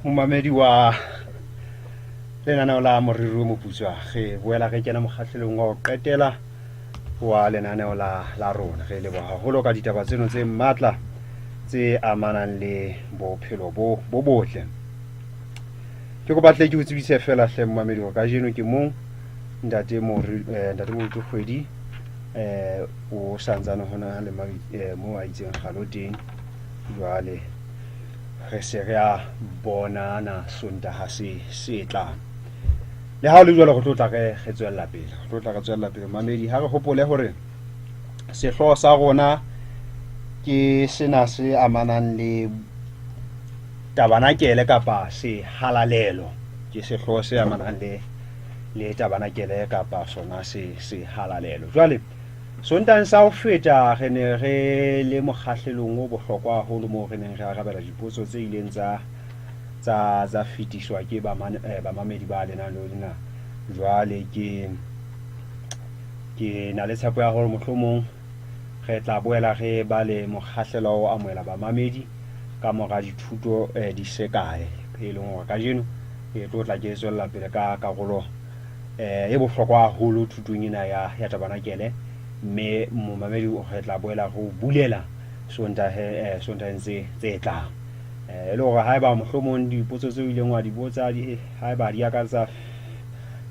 Momamedi wa lenaneo la Moriri o Moputswa, re boela re kena mokgahlelong wa ho qetela wa lenaneo la la rona. Re leboha haholo ka ditaba tseno tse matla tse amanang le bophelo bo bo botle. Ke kopa tle ke o tsebise fela hle momamedi hore kajeno ke mong ntate Mori ntate Moruti Kgwedi o santsane hona le mo a itseng kgalo teng jwale re se re a bonana Sontaha se se tlang. Le ha o le jwalo re tlo tla re re tswella pele, re tlo tla re tswella pele mamedi ha re hopole hore sehlooho sa rona ke sena se amanang le tabanakele kapa sehalalelo. Ke sehlooho se amanang le le tabanakele kapa sona se sehalalelo. Jwale Sontaheng sa ho feta re ne re le mokgahlelong o bohlokwa haholo moo re neng re arabela dipotso tse ileng tsa tsa tsa fetiswa ke bamamedi ba lenaneo lena. Jwale ke ke na le tshepo ya hore mohlomong re tla boela re ba le mokgahlelo wa ho amohela bamamedi ka mora dithuto di se kae, e leng hore kajeno ke tlo tla ke tswella pele ka karolo e bohlokwa haholo thutong ena ya, ya tabanakele. Mme momamedi re tla boela re o bulela Sontahe, Sontaheng tse, tse tlang. E le hore haeba mohlomong dipotso tseo ileng wa di botsa di, haeba di a ka tsa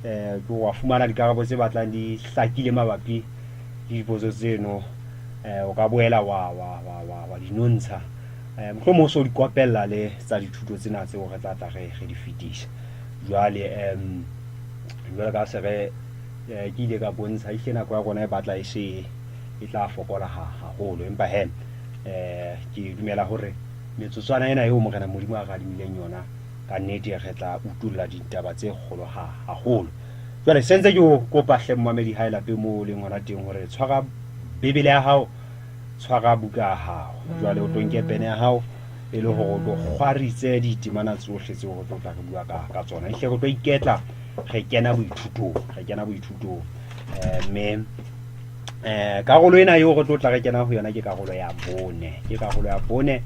ke wa fumana dikarabo tse batlang di hlakile mabapi le dipotso tseno, o ka boela wa, wa, wa, wa, wa di nontsha. Mohlomong o so di kopella le tsa dithuto tsena tseo re tla tla re, re di fetisa. Jwale jwale ka se re ke ile ka bontsha ehlile nako ya rona e batla e se e tla fokola haholo, empa he ke dumela hore metsotswana ena eo Morena Modimo a re adimileng yona ka nnete re tla utulla ditaba tse kgolo haholo. Jwale se ntse ke o kopa hle momamedi ha e lapeng moo o leng hona teng hore tshwara Bibele ya hao, tshwara buka ya hao, jwale o tlo nke pene ya hao e le hore o tlo kgwaritse ditemana tsohle tseo re tlo tla re bua ka ka tsona. Ehlile re tlo iketla re kena boithutong, re kena boithutong. Mme karolo ena eo re tlo tla re kena ho yona ke karolo ya bone, ke karolo ya bone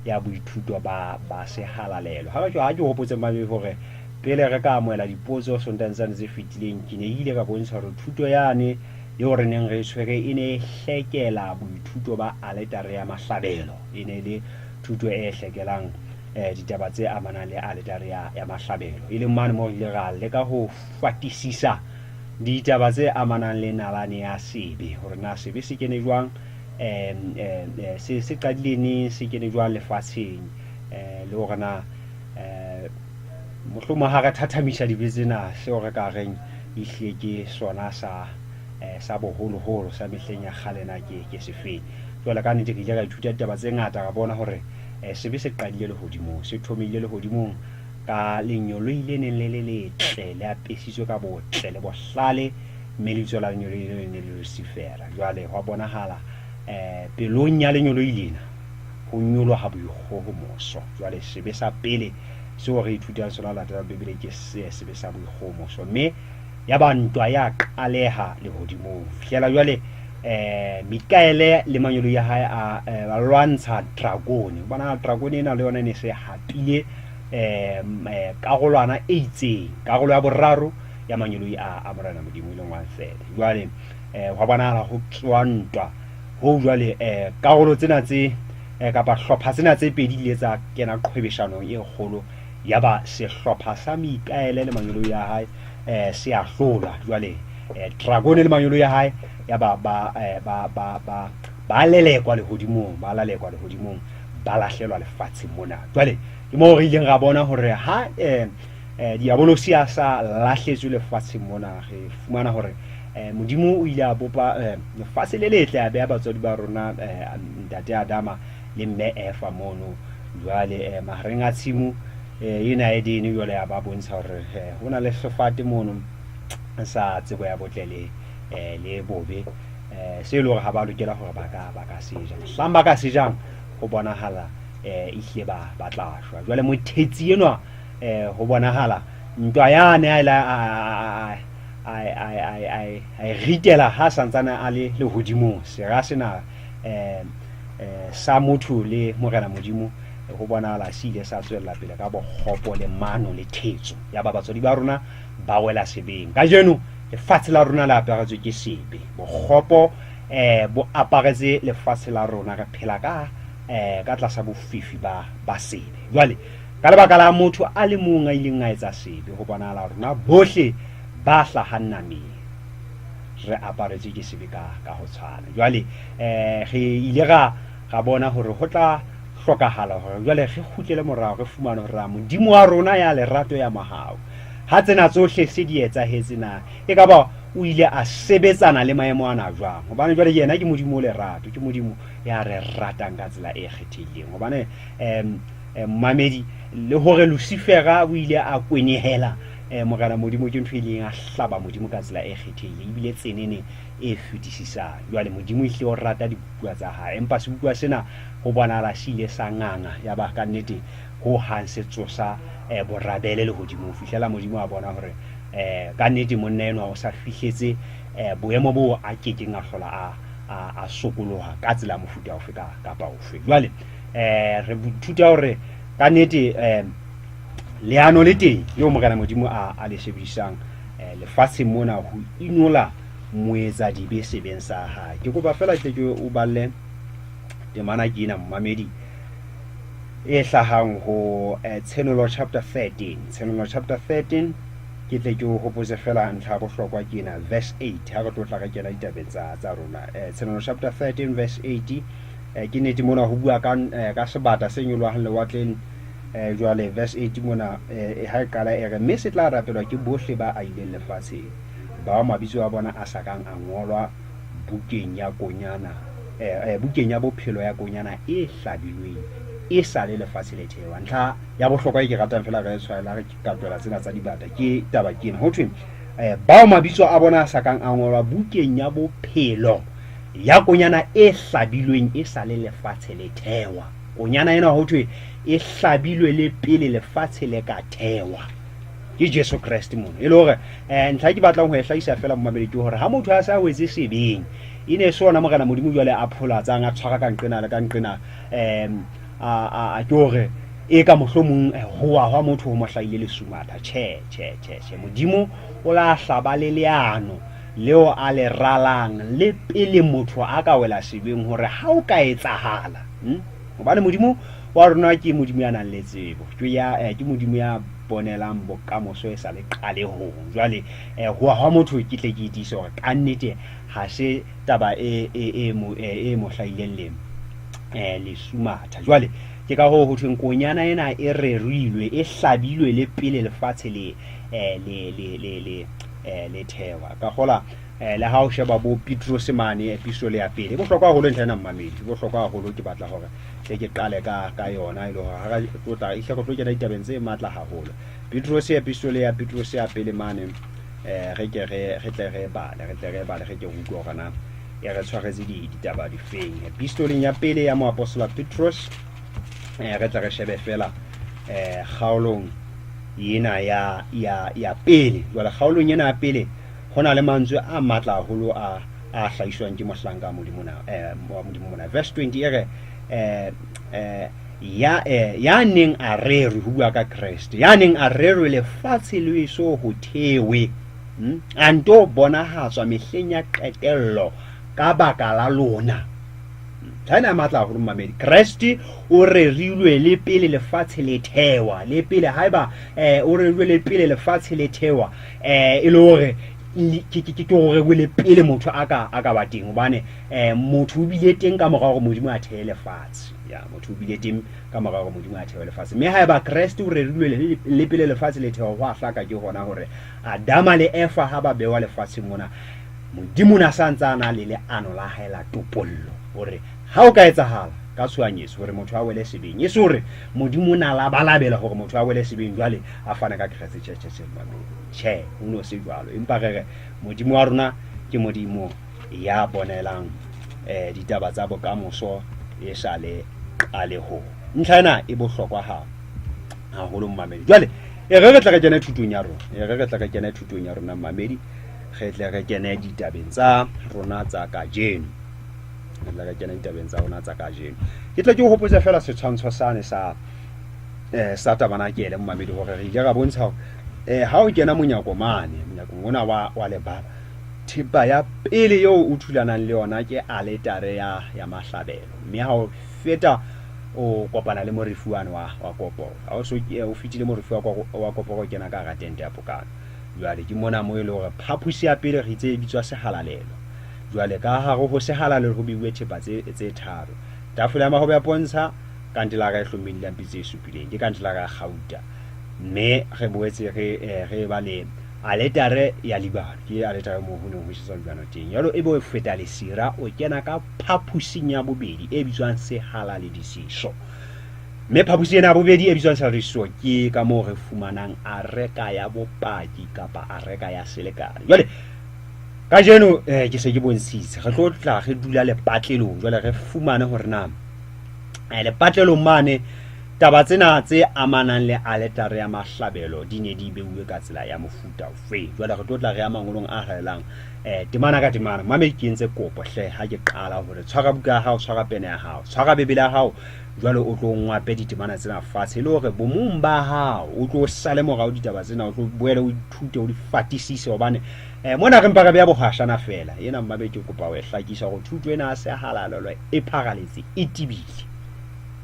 ya boithuto ba ba sehalalelo. Ha ke ha ke hopotse mame hore pele re ka amohela dipotso Sontaheng sane tse fetileng, ke ne ile ka bontsha hore thuto yane eo re neng re e tshwere e ne e hlekela boithuto ba aletare ya mahlabelo. E ne e le thuto e hlekelang ditaba tse amanang le aletare ya, ya mahlabelo. E leng mane moo re ile ra leka ho fatisisa ditaba tse amanang le nalane ya sebe, hore na sebe se kene jwang, se, se qadile neng, se kene jwang lefatsheng, le hore na mohlomong ha re thathamisa dibe tsena, seo re ka reng ehlile ke sona sa sa boholoholo sa mehleng ya kgale na ke, ke sefeng. Jwale ka nnete re ile ra ithuta ditaba tse ngata, ra bona hore sebe se qadile lehodimong, se thomehile lehodimong ka lenyoloi le neng le le letle, le apesitswe ka botle le bohlale, mme lebitso la lenyoloi leo le ne le Lucifera. Jwale hwa bonahala pelong ya lenyoloi lena ho nyoloha boikgohomoso. Jwale sebe sa pele seo re ithutang sona latela Bibele ke sebe sa boikgohomoso, mme ya ba ntwa ya qaleha lehodimong. Fihlela jwale Mikaele le mangeloi a hae a ba lwantsha dragone. Bona dragone ena le yona e ne se hapile karolwana e itseng, karolo ya boraro ya mangeloi a a Morena Modimo e leng one third. Jwale hwa bonahala ho tsoa ntwa ho jwale karolo tsena tse kapa hlopha tsena tse pedi di ile tsa kena qhwebeshanong e kgolo. Ya ba sehlopha sa Mikaele le mangeloi a hae se a hlola. Jwale dragone le mangeloi a hae ya ba ba ba ba ba ba lelekwa lehodimong, ba lalekwa lehodimong, ba lahlelwa lefatsheng mona. Jwale ke moo re ileng ra bona hore ha diabolosi a sa lahletswe lefatsheng mona, re fumana hore Modimo o ile a bopa lefatshe le letle, a beha batswadi ba rona ntate Adama le mme Eva mono. Jwale mahareng a tshimo ena Edene, jwale a ba bontsha hore ho na le sefate mono sa tsebo ya botle le le bobe, se e le hore ha ba lokela hore ba ka ba ka se ja. Mohlang ba ka se jang, ho bonahala ehlile ba ba tla shwa. Jwale mothetsi enwa ho bonahala ntwa yane a ile a a e ritela ha santsane a le lehodimong. Sera sena sa motho le Morena Modimo Ho bonahala se ile sa tswella pele ka bokgopo le mano le thetso. Yaba batswadi ba rona ba wela sebeng. Kajeno lefatshe la rona le aparetswe ke sebe. Bokgopo bo aparetse lefatshe la rona. Re phela ka ka tlasa bofifi ba ba sebe. Jwale ka lebaka la motho a le mong a ileng a etsa sebe, ho bonahala rona bohle ba hlahang nameng re aparetswe ke sebe ka ka ho tshwana. Jwale re ile ra ra bona hore ho tla hlokahala hore jwale re kgutlele morao, re fumane hore na Modimo wa rona ya lerato ya mohau, ha tsena tsohle se di etsahetse, na ekaba o ile a sebetsana le maemo ana jwang? Hobane jwale yena ke Modimo o lerato, ke Modimo ya re ratang ka tsela e kgethehileng. Hobane mmamedi, le hore Lucifera o ile a kwenehela Morena Modimo, ke ntho e ileng ya hlaba Modimo ka tsela e kgethehileng, ebile tsenene e fetisisang. Jwale Modimo ehlile o rata dibopuwa tsa hae, empa sebopuwa sena ho bonahala se ile sa nganga, yaba ka nnete ho hang se tsosa borabele lehodimong, ho fihlela Modimo a bona hore ka nnete monna enwa o sa fihletse boemo boo a kekeng a hlola a a sokoloha ka tsela ya mofuta ofe kapa ofe. Jwale re ithuta hore ka nnete leano le teng leo Morena Modimo a le sebedisang lefatsheng mona ho inola moetsadibe sebeng sa hae. Ke kopa feela tle ke o balle temana ke ena, momamedi, e hlahang ho Tshenolo chapter 13. Tshenolo chapter 13, ke tle ke o hopotse feela ntlha ya bohlokwa ke ena, verse 8, ha re tlo tla re kena ditabeng tsa rona. Tshenolo chapter 13 verse 8, ke nnete mona ho bua ka sebata se nyolohang lewatleng. Jwale verse 8 mona, ha e qala e re, mme se tla rapelwa ke bohle ba ahileng lefatsheng, bao mabitso a bona a sa kang a ngolwa bukeng ya konyana, bukeng ya bophelo ya konyana e hlabilweng e sa le lefatshe le thewa. Ntlha ya bohlokwa e ke ratang feela re tshwaela re katola tsena tsa dibata ke taba ke ena. Ho thwe, bao mabitso a bona a sa kang a ngolwa bukeng ya bophelo ya konyana e hlabilweng e sa le lefatshe le thewa. Konyana ena ho thwe e hlabilwe le pele lefatshe le ka thewa. Ke Jesu Kreste mono. E le hore ntlha e ke batlang ho e hlahisa feela momamedi ke hore ha motho a sa wetse sebeng, e ne se ona Morena Modimo jwale a pholatsang, a tshwara ka nqena le ka nqena, a ke hore e ka mohlomong ho wa hwa motho ho mo hlahile lesumatha. Tjhe, tjhe, tjhe, tjhe. Modimo o la hlaba le leano leo a le ralang le pele motho a ka wela sebeng, hore ha o ka etsahala, hobane Modimo wa rona ke Modimo ya nang le tsebo, ke Modimo ya bonelang bokamoso e sa le qalehong. Jwale ho wa hwa motho ke tle ke tiise hore ka nnete ha se taba e mo hlahileng le lesumatha. Jwale ke ka hoo ho thweng konyana ena e rerilwe, e hlabilwe le pele lefatshe le thewa. Ka kgola le ha o sheba bo Petrose mane epistole ya pele, e bohlokwa haholo ntlha ena mmamedi, e bohlokwa haholo. Ke batla hore tle ke qale ka yona, e le hore ha re tlo tla ehlile re tlo kena ditabeng tse matla haholo. Petrose, epistole ya Petrose ya pele mane, re ke re tle re bale, re tle re bale, re ke re utlwe hore na e re tshwaretse ditaba difeng. Epistoleng ya pele ya moapostola Petrose, re tle re shebe feela kgaolong ena ya pele. Jwale kgaolong ena ya pele ho na le mantswe a matla haholo a hlahiswang ke mohlanka wa Modimo na, wa Modimo mona. Verse 20 e re, ya neng a rerwe, ho bua ka Kreste, ya neng a rerwe lefatshe le eso ho thewe, a nto bonahatswa mehleng ya qetello ka baka la lona. Ntlha ena e matla haholo momamedi. Kreste o rerilwe le pele lefatshe le thewa, le pele haeba o rerilwe le pele lefatshe le thewa, e le hore ke hore le pele motho a ka ba teng, hobane motho o bile teng ka mora hore Modimo a thehe lefatshe. Ya, motho o bile teng ka mora hore Modimo a thehe lefatshe. Mme haeba Kreste o rerilwe le pele lefatshe le thewa, ho a hlaka ke hona hore Adama le Eva ha ba bewa lefatsheng mona, Modimo o ne a sa ntse a na le leano la hae la topollo, hore ha o ka etsahala ka tshohanyetso hore motho a wele sebeng, e se hore Modimo o ne a labalabela hore motho a wele sebeng jwale a fane ka Kreste. Tjhe, tjhe, tjhe, mamedi. Tjhe, ho no se jwalo. Empa re re Modimo wa rona ke Modimo ya bonelang ditaba tsa bokamoso e sa le qalehong. Ntlha ena e bohlokwa haholo mmamedi. Jwale e re re tle re kene thutong ya rona, e re re tle re kene thutong ya rona mmamedi, re tle re kene ditabeng tsa rona tsa kajeno. Re tla re kena ditabeng tsa rona tsa kajeno. Ke tle ke o hopotse feela setshwantsho sane sa sa tabanakele momamedi hore re ile ra bontsha hore ha o kena monyako mane, monyakong ona wa lebala, thepa ya pele eo o thulanang le yona ke aletare ya mahlabelo. Mme ha o feta o kopana le morifi wane wa koporo. Ha o so o fetile morifi wa koporo o kena ka hara tente ya pokano. Jwale ke mona moo e le hore phaposi ya pele re itse e bitswa sehalalelo. Jwale ka hare ho sehalalelo ho beuwe thepa tse tharo. Tafole ya mahobe ya pontsha, kantelara e hlommeng dilampi tse supileng, ke kantelara ya kgauta. Mme re boetse re ba le aletare ya libano, ke aletare moo ho neng ho tjheswa libano teng. Jwale ebe o feta lesira, o kena ka phaposing ya bobedi e bitswang sehalaledisiso. Mme phaposi ena ya bobedi e bitswang sehalalediso ke ka moo re fumanang areka ya bopaki kapa areka ya selekane. Jwale kajeno ke se ke bontshitse, re tlo tla re dula lepatlelong. Jwale re fumane hore na lepatlelong mane taba tsena tse amanang le aletare ya mahlabelo di ne di beuwe ka tsela ya mofuta ofe. Jwale re tlo tla re ya mangolong a halalelang temana ka temana. Mamedi, ke entse kopo hle ha ke qala hore tshwara buka ya hao, tshwara pene ya hao, tshwara Bibele ya hao, jwale o tlo ngwape ditemana tsena fatshe e le hore bomong ba hao o tlo sale morao ditaba tsena, o tlo boele o ithute, o di fatisise, hobane mona re mpa re beya bohwashana feela. Ena mmabe ke kopa ho e hlakisa hore thuto ena ya sehalalelo e pharaletse, e tebile,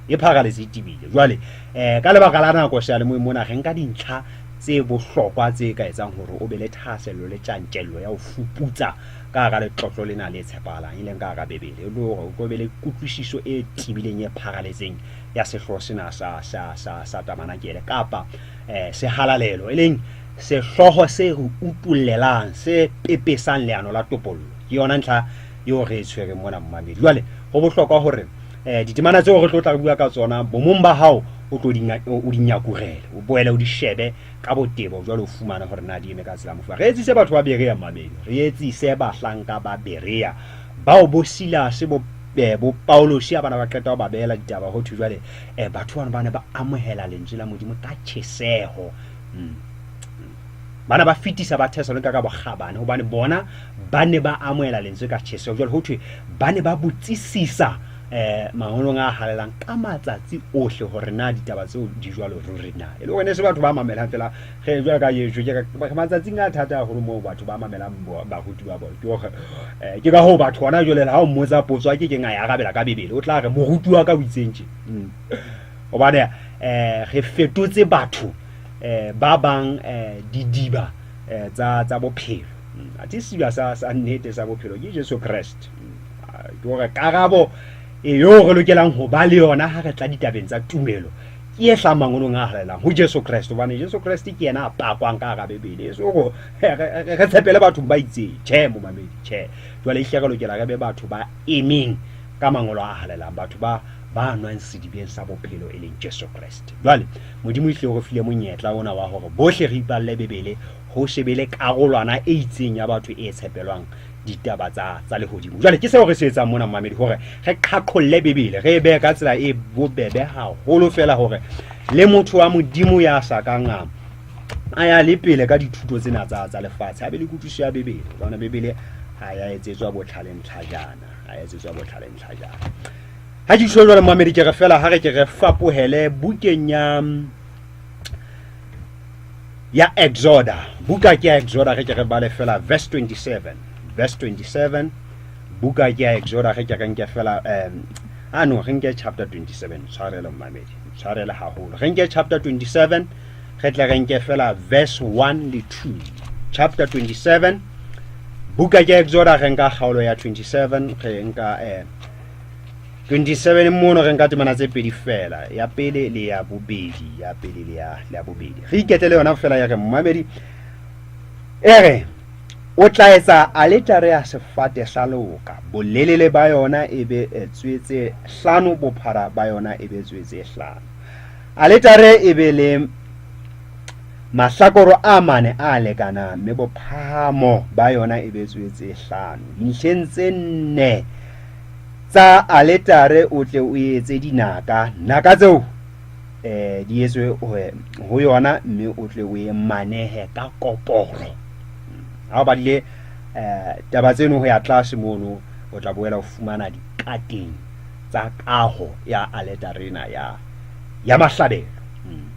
e pharaletse, e tebile. Jwale ka lebaka la nako seyalemoyeng mona re nka dintlha tse bohlokwa tse ka etsang hore o be le thahasello le tjantjello ya ho fuputsa ka hara letlotlo lena le tshepahalang, e leng ka hara Bibele, e le hore o tlo be le kutlwisiso e tebileng e pharaletseng ya sehlooho sena sa tabanakele kapa sehalalelo, e leng sehlooho se re utollelang, se pepesang leano la topollo. Ke yona ntlha eo re e tshwereng mona momamedi. Jwale ho bohlokwa hore ditemana tseo re tlo tla re bua ka tsona, bomong ba hao o tlo o di nyakurele, o boele o di shebe ka botebo, jwale o fumane hore na di eme ka tsela mofuta. Re etsise batho ba Berea mamedi, re etsise bahlanka ba Berea bao bo Silase bo Paulosi ha bana ba qeta ho ba beela ditaba, ho thwe jwale batho bano ba ne ba amohela lentswe la Modimo ka tjheseho. Bana ba fetisa ba Thesalonika ka bokgabane, hobane bona ba ne ba amohela lentswe ka tjheseho. Jwale ho thwe ba ne ba botsisisa mangolong a halalelang ka matsatsi ohle hore na ditaba tseo di jwalo ruri na. E le hore ne se batho ba mamelang fela, re jwalo ka Jesu, ke re matsatsing a thata haholo moo batho ba mamelang baruti ba bona. Ke hore ke ka hoo batho hona jwale ha o mmotsa potso a ke keng a e arabela ka Bibele, o tla re moruti wa ka o itseng tje. Hobane re fetotse batho ba bang didiba tsa bophelo. Athe sediba sa nnete sa bophelo ke Jesu Kreste. Ke hore karabo eo re lokelang ho ba le yona ha re tla ditabeng tsa tumelo ke e hlahang mangolong a halalelang ho Jesu Kreste, hobane Jesu Kreste ke yena a pakwang ka hara Bibele. E se hore re tshepele bathong ba itseng. Tjhe, momamedi, tjhe. Jwale ehlile re lokela re be batho ba emeng ka mangolo a halalelang, batho ba nwang sedibeng sa bophelo e leng Jesu Kreste. Jwale Modimo ehlile o re file monyetla ona wa hore bohle re ipalle Bibele, ho se be le karolwana e itseng ya batho e tshepelwang ditaba tsa lehodimo. Jwale ke seo re se etsang mona momamedi, hore re qhaqholle Bibele, re e behe ka tsela e bobebe haholo fela hore le motho wa Modimo ya sa kang a ya le pele ka dithuto tsena tsa lefatshe a be le kutlwisiso ya Bibele, hobane Bibele ha ya etsetswa botlhaleng tlhajana, ha ya etsetswa botlhaleng tlhajana. Ha ke tjho jwale momamedi, ke re fela ha re ke re fapohele bukeng ya Exoda. Buka ke ya Exoda, re ke re bale fela verse 27. Verse 27, buka ke ya Exoda, re ke re nke fela ano re nke chapter 27. Tshwarelo momamedi, tshwarelo haholo. Re nke chapter 27, re tle re nke fela verse 1 le 2. Chapter 27, buka ke ya Exoda, re nka kgaolo ya 27, re nka 27 mono re nka temana tse pedi fela, ya pele le ya bobedi, ya pele le ya bobedi. Re iketlele yona fela ya re momamedi, e re o tla etsa aletare ya sefate sa leoka, bolelele ba yona e be tswe tse hlano, bophara ba yona e be tswe tse hlano. Aletare e be le mahlakoro a mane a lekanang, mme bophahamo ba yona e be tswe tse hlano. Dintlheng tse nne tsa aletare o tle o etse dinaka, naka tseo di etswe ho yona, mme o tle o e manehe ka koporo. Ha o badile taba tseno ho ya tlase mono, O tla boela o fumana dikateng tsa kaho ya aletare ena ya ya mahlabelo.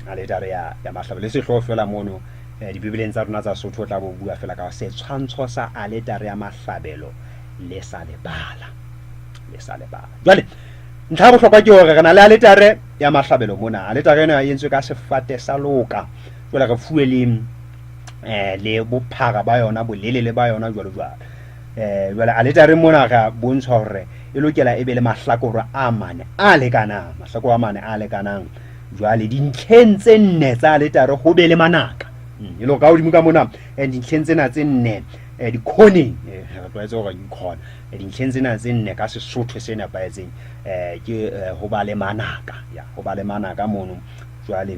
Aletare ya ya mahlabelo. Le sehlooho feela mono Dibibeleng tsa rona tsa Sotho o tla bo bua feela ka setshwantsho sa aletare ya mahlabelo le sa lebala. Le sa lebala. Jwale ntlha ya bohlokwa ke hore re na le aletare ya mahlabelo mona. Aletare ena e entswe ka sefate sa loka. Jwale re fuwe le le bophara ba yona, bolelele ba yona jwalo jwalo. Jwale aletare mona re a bontshwa hore e lokela e be le mahlakore a mane a lekanang, mahlakore a mane a lekanang. Jwale dintlheng tse nne tsa aletare ho be le manaka. E le hore ka hodimo ka mona dintlheng tsena tse nne dikhoneng, re tlwaetse hore dikhona, dintlheng tsena tse nne ka Sesotho se nepahetseng ke ho ba le manaka, ya ho ba le manaka mono. Jwale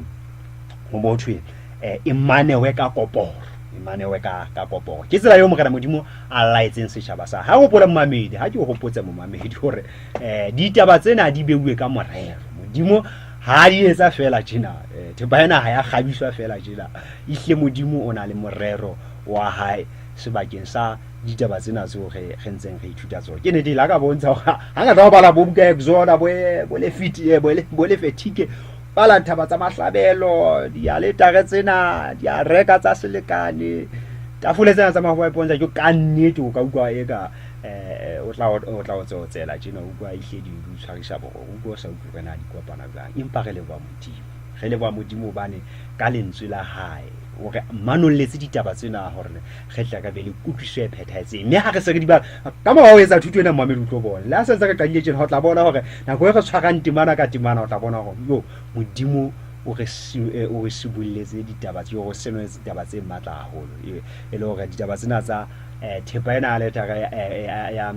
ho bo thwe e manewe ka koporo, e manewe ka ka koporo. Ke tsela eo Morena Modimo a laetseng setjhaba sa ha hopola momamedi, ha ke o hopotse momamedi hore ditaba tsena di beuwe ka morero. Modimo ha di etsa fela tjena, thepa ena ha ya kgabiswa fela tjena. Ehlile Modimo o na le morero wa hae sebakeng sa ditaba tsena tseo re re ntseng re ithuta tsona. Ke nnete la ka bontsha hore hangata ho bala bo buka Exoda, bo bo Lefiti, bo bo Lefetike, bala thaba tsa mahlabelo, dialetare tsena, diareka tsa selekane, tafole tsena tsa mahoba e pontsha ke ka nnete o ka utlwa eka o tla o tla o tseotsela tjena, o utlwa ehlile di o tshwarisa boroko, o utlwa o sa utlwe hore na di kopana jwang. Empa re leboha Modimo, re leboha Modimo hobane ka lentswe la hae o re manolletse ditaba tsena hore re tle re be le kutlwisiso e phethahetseng. Mme ha re se re di bala, ka mora ho etsa thuto ena, momamedi o tlo bona. Le ha se ntse re qadile tjena, o tla bona hore nako e re tshwarang temana ka temana, o tla bona hore yo Modimo o re o re sibolletse ditaba tse, o re senoletse ditaba tse matla haholo. E le hore ditaba tsena tsa thepa ena ya aletare ya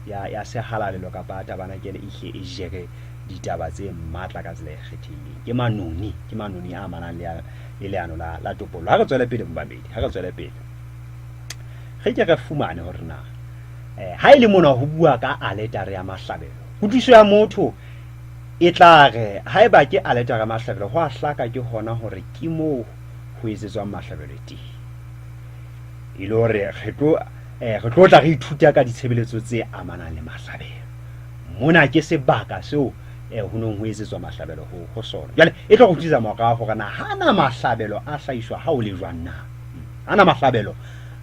ya ya sehalalelo kapa ya tabanakele e hle e jere ditaba tse matla ka tsela e kgethehileng. Ke manoni, ke manoni a amanang le le leano la la topollo. Ha re tswele pele momamedi, ha re tswele pele. Re ke re fumane hore na ha e le mona ho bua ka aletare ya mahlabelo. Kutlwiso ya motho e tla re haeba ke aletare ya mahlabelo, ho a hlaka ke hona hore ke moo ho etsetswang mahlabelo teng. E le hore re tlo re tlo tla re ithuta ka ditshebeletso tse amanang le mahlabelo. Mona ke sebaka seo ho neng ho etsetswa mahlabelo ho ho sona. Jwale e tlo re kgutlisetsa morao hore na hana mahlabelo a hlahiswa ha o le jwang na. Hana mahlabelo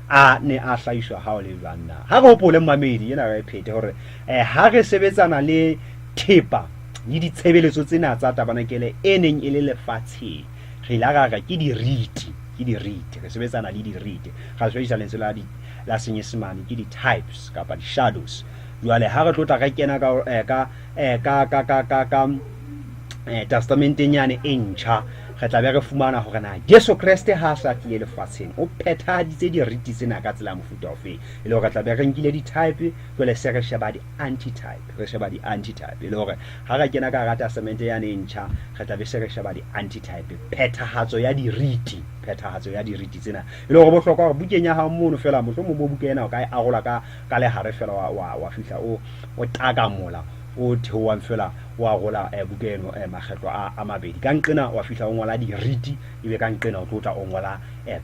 a ne a hlahiswa ha o le jwang na. Ha re hopole mmamedi ena re phete hore ha re sebetsana le thepa le ditshebeletso tsena tsa tabanakele e neng e le lefatsheng, re ile ra re ke diriti, ke diriti, re sebetsana le diriti. Ra sebedisa lentswe la di la Senyesemane ke di-types kapa di-shadows. Jwale ha re tlo tla re kena ka ka ka ka ka ka ka testamenteng yane e ntjha, re tla be re fumana hore na Jesu Kreste ha a sa tlile lefatsheng o phethahaditse diriti tsena ka tsela ya mofuta ofeng. E le hore re tla be re nkile di-type, jwale se re sheba di-antitype, re sheba di-antitype. E le hore ha re kena ka hara testamente yane e ntjha, re tla be se re sheba di-antitype, phethahatso ya diriti, phethahatso ya diriti tsena. E le hore bohlokwa hore bukeng ya hao mono feela, mohlomong bo buka ena o ka e arola ka ka lehare feela wa wa wa fihla o o taka mola o theohang feela o arola buka eno makgetlo a a mabedi. Ka nqena wa fihla o ngola diriti, ebe ka nqena o tlo tla o ngola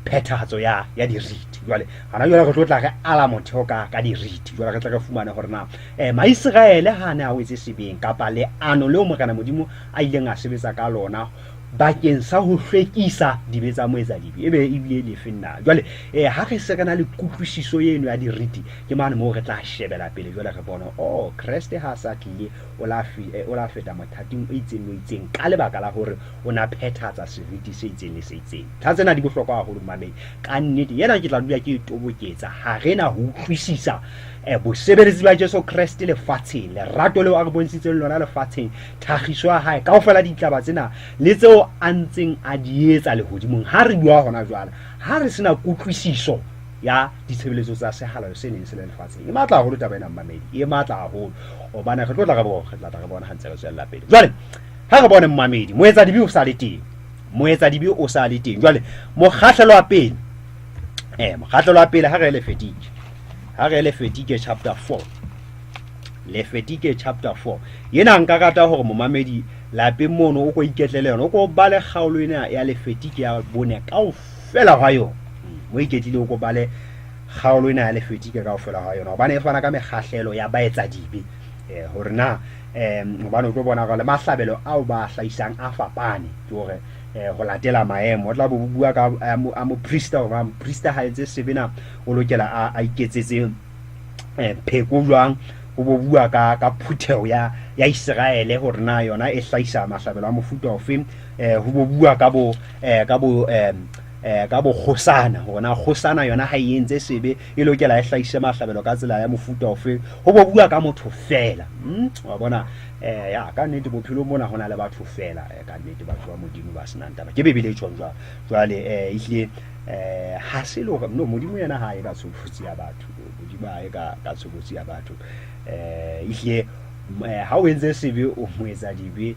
phethahatso ya ya diriti. Jwale hona jwale re tlo tla re ala motheo ka ka diriti. Jwale re tle re fumane hore na Maiseraele ha a ne a wetse sebeng kapa leano leo Morena Modimo a ileng a sebetsa ka lona bakeng sa ho hlwekisa dibe tsa moetsadibe e be ebile lefe na. Jwale ha re se re na le kutlwisiso eno ya diriti, ke mane moo re tla shebela pele jwale re bone, oh, Kreste ha a sa tlile o la o la feta mothating o itseng le o itseng ka lebaka la hore o na phethahatsa seriti se itseng le se itseng. Ntlha tsena di bohlokwa haholo momamedi. Ka nnete ena ke tla dula ke e toboketsa. Ha re na ho utlwisisa bosebeletsi ba Jesu Kreste lefatsheng, lerato leo a re bontshitseng lona lefatsheng, thakgiso ya hae, kaofela ditlaba tsena le tseo a ntseng a di etsa lehodimong. Ha re bua hona jwale, ha re sena kutlwisiso ya ditshebeletso tsa sehalalo se neng se le lefatsheng. E matla haholo taba ena mmamedi, e matla haholo hobane re tlo tla re bona, re tla tla re bona ha ntse re tswella pele. Jwale ha re bone mmamedi, moetsadibe o sa le teng, moetsadibe o sa le teng. Jwale mokgahlelo wa pele, mokgahlelo wa pele ha re Lefetike, ha re Lefetike chapter 4. Lefetike chapter 4. Ena nka rata hore momamedi lapeng mono o ko iketlele yona, o ko bale kgaolo ena ya Lefetike ya bone kaofela hwa yona. Mo iketlile o ko bale kgaolo ena ya Lefetike kaofela ha yona, hobane e fana ka mekgahlelo ya baetsadibe, hore na hobane o tlo bona hore le mahlabelo ao ba a hlahisang a fapane, ke hore ho latela maemo. O tla bo bua ka a moprista, hore moprista ha etse sebe na o lokela a iketsetse pheko jwang. O bo bua ka phutheho ya Iseraele, hore na yona e hlahisa mahlabelo a mofuta ofe. Ho bo bua ka bo kgosana, hore na kgosana yona ha e entse sebe e lokela e hlahise mahlabelo ka tsela ya mofuta ofe. Ho bo bua ka motho fela. Wa bona, ya ka nnete bophelong mona ho na le batho fela, ka nnete batho ba Modimo ba senang taba. Ke Bibele e tjhong jwalo. Jwale ehlile ha se le hore no Modimo yena ha e ka tshobotsi ya batho, Modimo ha e ka tshobotsi ya batho. Ehlile ha o entse sebe o moetsa dibe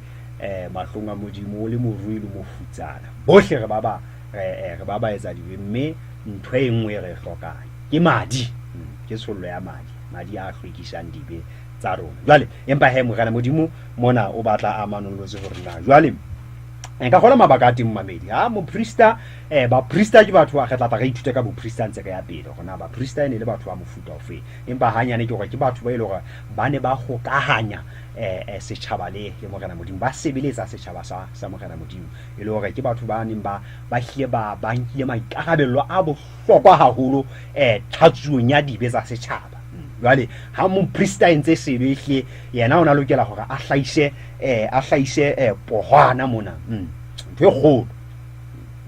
mahlong a Modimo, o le morui le mofutsana, bohle re ba ba etsa dibe, mme ntho e nngwe e re e hlokang ke madi, ke tshollo ya madi, madi a hlwekisang dibe tsa rona. Jwale empa he Morena Modimo mona o batla a manollotse hore na jwale nka kgola mabaka a teng mamedi ha moprista, baprista ke batho re tla tla re ithute ka boprista ntse re ya pele, hore na baprista e ne le batho ba mofuta ofe. Empa hanyane ke hore ke batho ba e le hore ba ne ba hokahanya setjhaba le Morena Modimo, ba sebeletsa setjhaba sa Morena Modimo, e le hore ke batho ba neng ba hlile ba nkile maikarabello a bohlokwa haholo tlhatsuong ya dibe tsa setjhaba. Jwale ha moprista a entse sebe, ehlile yena o na lokela hore a hlahise pohwana mona, ntho e kgolo,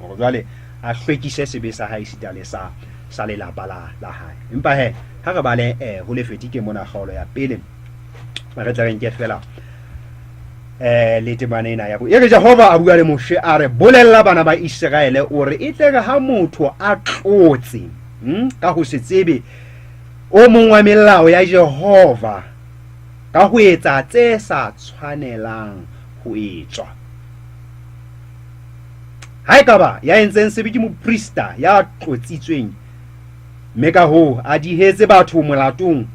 hore jwale a hlwekise sebe sa hae esita le sa lelapa la hae. Empa he ha re bale ho Lefetike mona kgaolo ya pele, re tle re nke fela le temana ena ya bo e re Jehova a bua le Moshe a re, bolella bana ba Iseraele o re, e tle re ha motho a tlotse ka ho se tsebe o mong wa melao ya Jehova ka ho etsa tse sa tshwanelang ho etswa, ha ekaba ya entseng sebe ke moprista ya tlotsitsweng, mme ka hoo a dihetse batho molatong,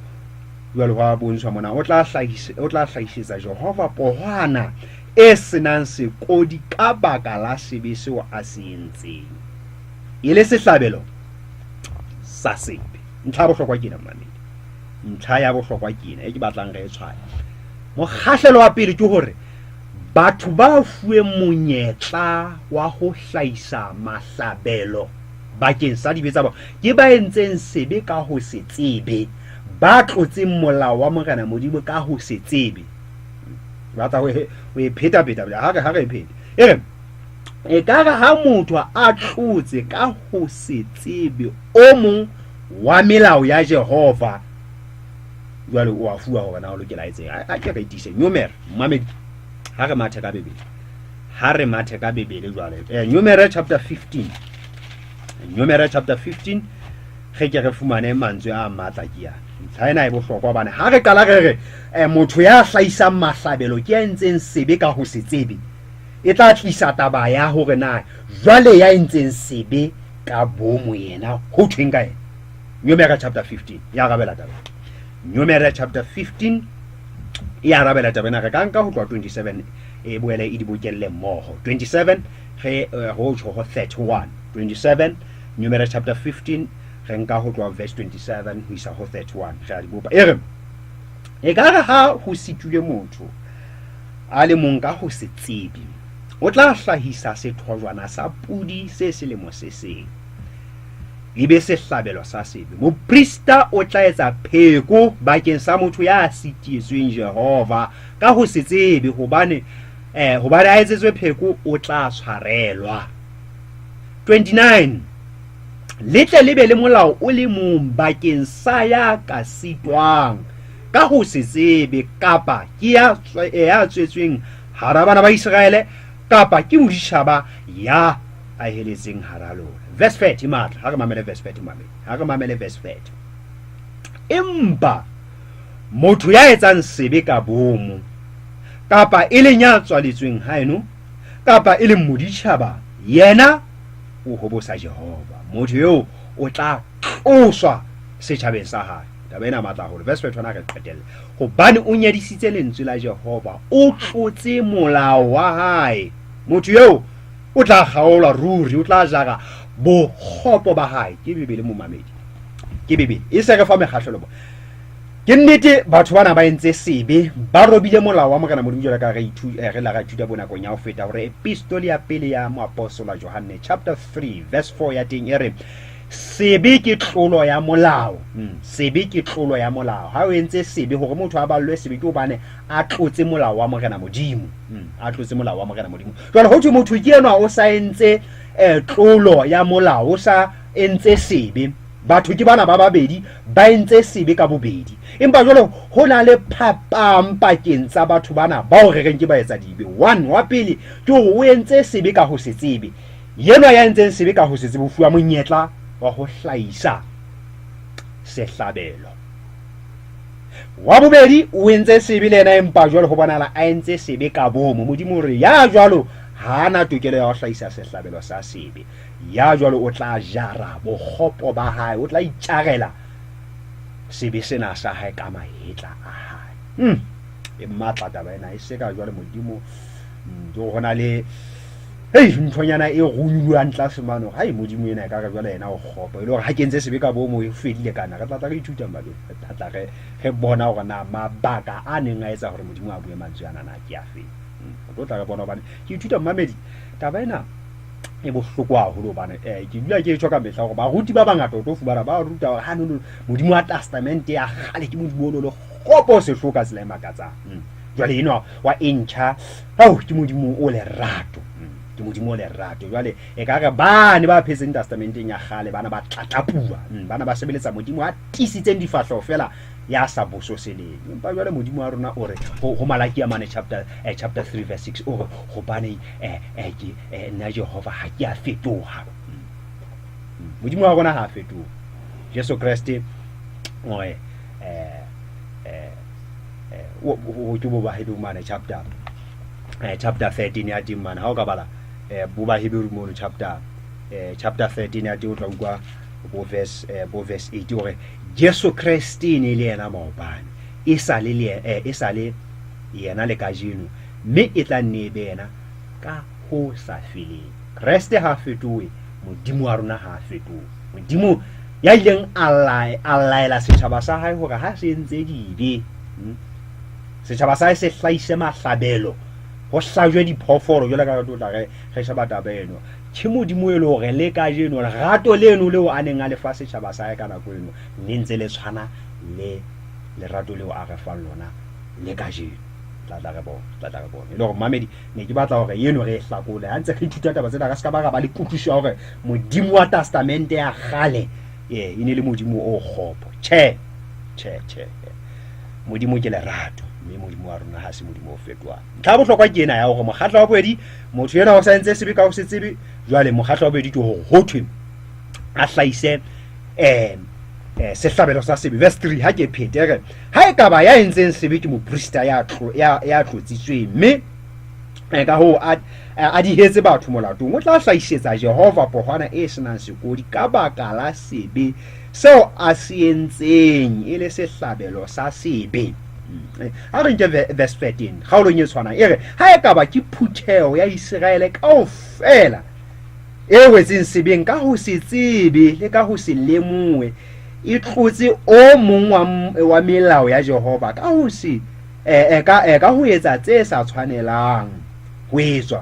jwale ho a bontshwa mona o tla hlahisetsa Jehova pohwana e senang sekodi ka baka la sebe seo a se entseng, e le sehlabelo sa sebe. Ntlha ya bohlokwa ke ena, mamedi. Ntlha ya bohlokwa ke ena e ke batlang re e tshwaye. Mokgahlelo wa pele ke hore batho ba fuweng monyetla wa ho hlahisa mahlabelo bakeng sa dibe tsa bona ke ba entseng sebe ka ho se tsebe, ba tlotseng molao wa Morena Modimo ka ho se tsebe. Batla ho e pheta pheta, ha re e phete. E re, ekare ha motho a tlotse ka ho se tsebe o mong wa melao ya Jehova, jwale o a fuwa hore na o lokela etseng. A ke re tiise Numere, mamedi, ha re mathe ka Bibele, ha re mathe ka Bibele jwale. Numere chapter 15, Numere chapter 15, re ke re fumane mantswe a matla ke yana. Ntlha ena e bohlokwa hobane ha re qala re re motho ya hlahisang mahlabelo ke ya entseng sebe ka ho se tsebe, e tla tlisa taba ya hore na jwale ya entseng sebe ka bomo yena ho thweng ka yena. Numere chapter 15 ya arabela taba. Numere chapter 15 e arabela taba ena. Re ka nka ho tloha 27 e boele e di bokelle mmoho. 27 re ho tjho ho 31. 27 Numere chapter 15 re nka ho tloha verse 27 ho isa ho 31, re a di bopa. E re, ekare ha ho sitile motho a le mong ka ho se tsebe, o tla hlahisa sethojwana sa podi se selemo se seng, e be sehlabelo sa sebe. Moprista o tla etsa pheko bakeng sa motho ya sitietsweng Jehova ka ho se tsebe, hobane a etsetswe pheko, o tla tshwarelwa. 29 Le tle le be le molao o le mong bakeng sa ya ka sitwang ka ho se tsebe, kapa ke ya tswetsweng hara bana ba Iseraele, kapa ke moditjhaba ya aheletseng hara lona. Verse 30 matla, ha re mamele verse 30 mamele, ha re mamele verse 30. Empa motho ya etsang sebe ka bomo, kapa e leng ya tswaletsweng haeno, kapa e leng moditjhaba, yena o hobosa Jehova. Motho eo o tla tloswa setjhabeng sa hae. Taba ena matla haholo. Verse 31 re qetelle. Hobane o nyedisitse lentswe la Jehova, o tlotse molao wa hae. Motho eo o tla kgaolwa ruri, o tla jara bokgopo ba hae. Ke Bibele momamedi. Ke Bibele e se re fa mekgahlelo. Ke nnete batho bana ba entse sebe, ba robile molao wa Morena Modimo, jwalo ka re re la ra ithuta bonakong ya ho feta hore epistole ya pele ya moapostola Johanne chapter 3 verse 4 ya teng e re sebe ke tlolo ya molao. Sebe ke tlolo ya molao. Ha o entse sebe, hore motho a ballwe sebe ke hobane a tlotse molao wa Morena Modimo. A tlotse molao wa Morena Modimo. Jwale ho thwe motho ke enwa o sa entse tlolo ya molao, o sa entse sebe. Batho ke bana ba babedi ba entse sebe ka bobedi, empa jwale ho na le phapang pakeng tsa batho bana bao re reng ke baetsadibe. One, wa pele ke hore o entse sebe ka ho se tsebe. Yenwa ya entseng sebe ka ho se tsebe o fuwa monyetla wa ho hlahisa sehlabelo. Wa bobedi o entse sebe le yena, empa jwale ho bonahala a entse sebe ka bomo. Modimo o re ya jwalo ha a na tokelo ya ho hlahisa sehlabelo sa sebe. Ya jwalo o tla jara bokgopo ba hae, o tla itjarela sebe sena sa hae ka mahetla a hae. E matla taba ena, e se ka jwale Modimo ke ho na le hei nthonyana e runyuwang tlase mane hore hai Modimo ena e ka re jwale yena o kgopo, e le hore ha ke entse sebe ka bomo e fedile kana. Re tla tla re ithuta malome, re tla tla re re bona hore na mabaka a neng a etsa hore Modimo a bue mantswe ana na ke afe. Re tlo tla re bona hobane ke ithuta mmamedi taba ena e bohloko haholo hobane ke dula ke tjho ka mehla hore baruti ba bangata o tlo fumana ba ruta hore ha no Modimo wa testamente ya kgale ke Modimo o no le kgopo o sehloho ka tsela e makatsang. Jwale enwa wa e ntjha ao ke Modimo o lerato. Ke Modimo o lerato. Jwale e ka re bane ba phetseng testamenteng ya kgale bana ba tlatlapuwa, bana ba sebeletsa Modimo a tiisitseng difahleho fela ya sa bososeleng. Empa jwale Modimo wa rona o re ho Malakia mane chapter 3 verse 6 o re hobane ke nna Jehova ha ke a fetoha. Modimo wa rona ha a fetoha. Jesu Kreste o re ke bo Baheberu mane chapter 13 ya teng mane, ha o ka bala bo Baheberu mono chapter 13 ya teng o tla utlwa bo verse 8 hore Jesu Kreste e ne le yena maobane, e sa le e sa le yena le kajeno, mme e tla nne e be yena ka ho sa feleng. Kreste ha a fetohe, Modimo wa rona ha a fetohe. Modimo ya ileng a laela setjhaba sa hae hore ha se entse dibe, setjhaba sa hae se hlahise mahlabelo, ho hlajwe diphoofolo, jwalo ka re tlo tla re sheba taba eno. Ke Modimo e le hore le kajeno lerato leno leo a neng a le fa setjhaba sa hae ka nako eno le ntse le tshwana le lerato leo a re fang lona le kajeno. Tla tla re bone, tla tla re bone. E le hore mamedi ne ke batla hore eno re e hlakole. Ha ntse re ithuta taba tsena re ska ba ra ba le kutlwisiso ya hore Modimo wa testamente ya kgale e ne le Modimo o kgopo. Tjhe, tjhe, tjhe. Modimo ke lerato, mme Modimo wa rona ha se Modimo o fetohang. Ntlha ya bohlokwa ke ena ya hore mokgatlo wa bobedi, motho ena o sa entse sebe ka ho se tsebe, jwale mokgatlo wa bobedi ke hore ho thwe a hlahise sehlabelo sa sebe. Verse 3 ha ke phete re ha e kaba ya entseng sebe ke moprista ya tlotsitsweng, mme ka hoo a dihetse batho molatong, o tla hlahisetsa Jehova pohwana e senang sekodi ka baka la sebe seo a se entseng e le sehlabelo sa sebe. Ha re nke verse 13 kgaolong e tshwanang e re ha e kaba ke phutheho ya Iseraele kaofela e wetseng sebeng ka ho se tsebe le ka ho se lemohe, e tlotse o mong wa melao ya Jehova ka ho se ka ho etsa tse sa tshwanelang ho etswa,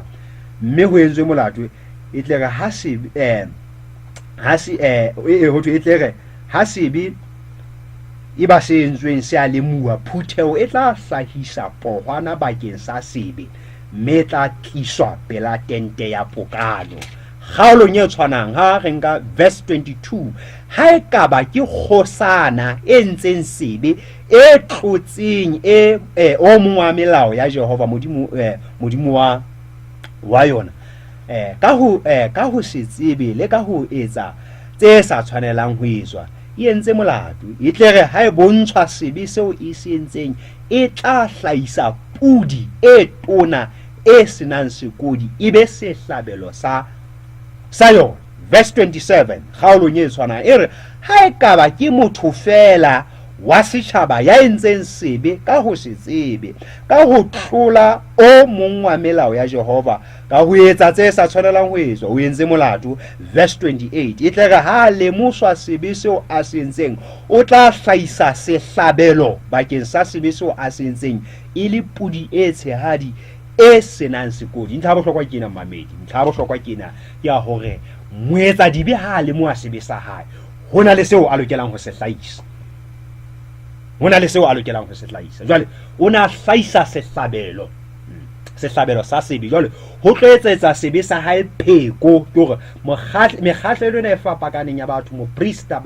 mme ho entswe molato, e tle re ha se ha se ho thwe e tle re ha sebe e ba se entsweng se a lemuwa, phutheho e tla hlahisa pohwana bakeng sa sebe, mme e tla tliswa pela tente ya pokano. Kgaolong e tshwanang ha re nka verse 22, ha e kaba ke kgosana e ntseng sebe e tlotseng e o mong wa melao ya Jehova Modimo, Modimo wa yona, ka ho se tsebe le ka ho etsa tse sa tshwanelang ho etswa, e entse molato, e tle re ha e bontshwa sebe seo e se entseng, e tla hlahisa podi e tona e senang sekodi e be sehlabelo sa yona. Verse 27 kgaolong e tshwanang e re ha e kaba ke motho fela wa setjhaba ya entseng sebe ka ho se tsebe, ka ho tlola o mong wa melao ya Jehova, ka ho etsa tse sa tshwanelang ho etswa, o entse molato. Verse 28, e tle re ha a lemoswa sebe seo a se entseng, o tla hlahisa sehlabelo bakeng sa sebe seo a se entseng, e le podi e tshehadi e senang sekodi. Ntlha ya bohlokwa ke ena, mmamedi, ntlha ya bohlokwa ke ena, ke ya hore moetsadibe ha a lemoha sebe sa hae, ho na le seo a lokelang ho se hlahisa. Ho na le seo a lokelang ho se hlahisa. Jwale o ne a hlahisa sehlabelo, sehlabelo sa sebe. Jwale ho tlo etsetsa sebe sa hae pheko, ke hore mekgahlelo ena e fapakaneng ya batho, moprista,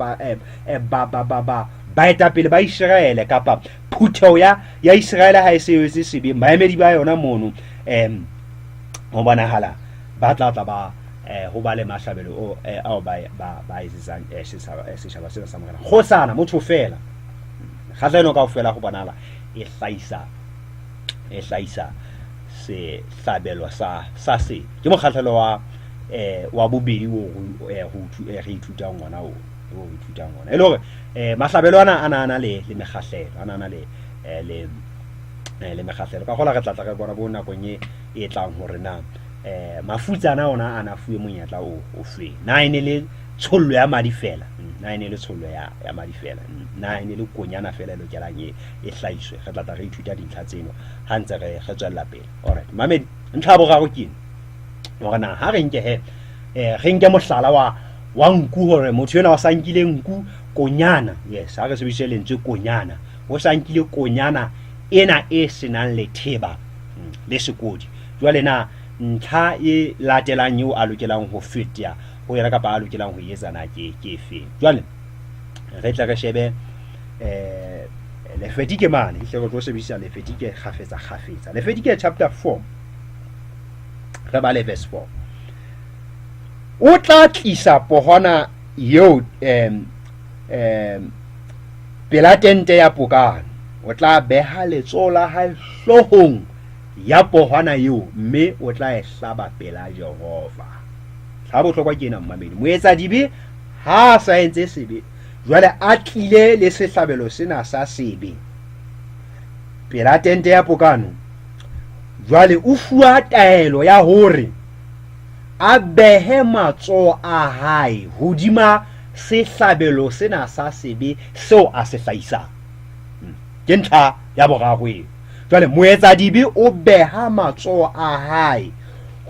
baetapele ba Iseraele kapa phutheho ya Iseraele ha e se etse sebe, baemedi ba yona mono, ho bonahala ba tla tla ba ho ba le mahlabelo ao ba etsetsang setjhaba sena sa Morena. Kgosana, motho feela, kgahlano kaofela ho bonahala e hlahisa sehlabelo sa sebe. Ke mokgahlelo wa bobedi o re ithutang ona o, o re ithutang ona. E le hore mahlabelo ana a na ana le mekgahlelo, a na ana le mekgahlelo. Ka hola re tla tla re bona bo nakong e tlang hore na mafutsana ona a na fuwe monyetla o feng. Na e ne le tshollo ya madi fela? Na e ne le tshollo ya madi fela? Na e ne le konyana fela e lokelang e hlahiswe? Re tla tla re ithuta dintlha tseno ha ntse re tswella pele. Alright, mamedi, ntlha ya boraro ke ena. Hore na ha re nke he, re nke mohlala wa nku, hore motho enwa o sa nkile nku konyana. Yes, ha re sebedise lentswe konyana. O sa nkile konyana ena e senang letheba le sekodi. Jwale na ntlha e latelang eo a lokelang ho feta ho yona kapa a lokelang ho etsa na ke efeng? Jwale re tle re shebe Lefetike mane, ehlile re tlo sebedisa Lefetike kgafetsa kgafetsa. Lefetike chapter 4, re bale verse 4. O tla tlisa pohwana eo pela tente ya pokano. O tla beha letsoho la hae hloohong ya pohwana eo, mme o tla e hlaba pela Jehova. Ntlha bohlokwa ke ena, mmamedi. Moetsadibe ha a sa entse sebe, jwale a tlile le sehlabelo sena sa sebe pela tente ya pokano, jwale o fuwa taelo ya hore a behe matsoho a hae hodima sehlabelo sena sa sebe seo a se hlahisang. Ke ntlha ya boraro eo. Jwale moetsadibe o beha matsoho a hae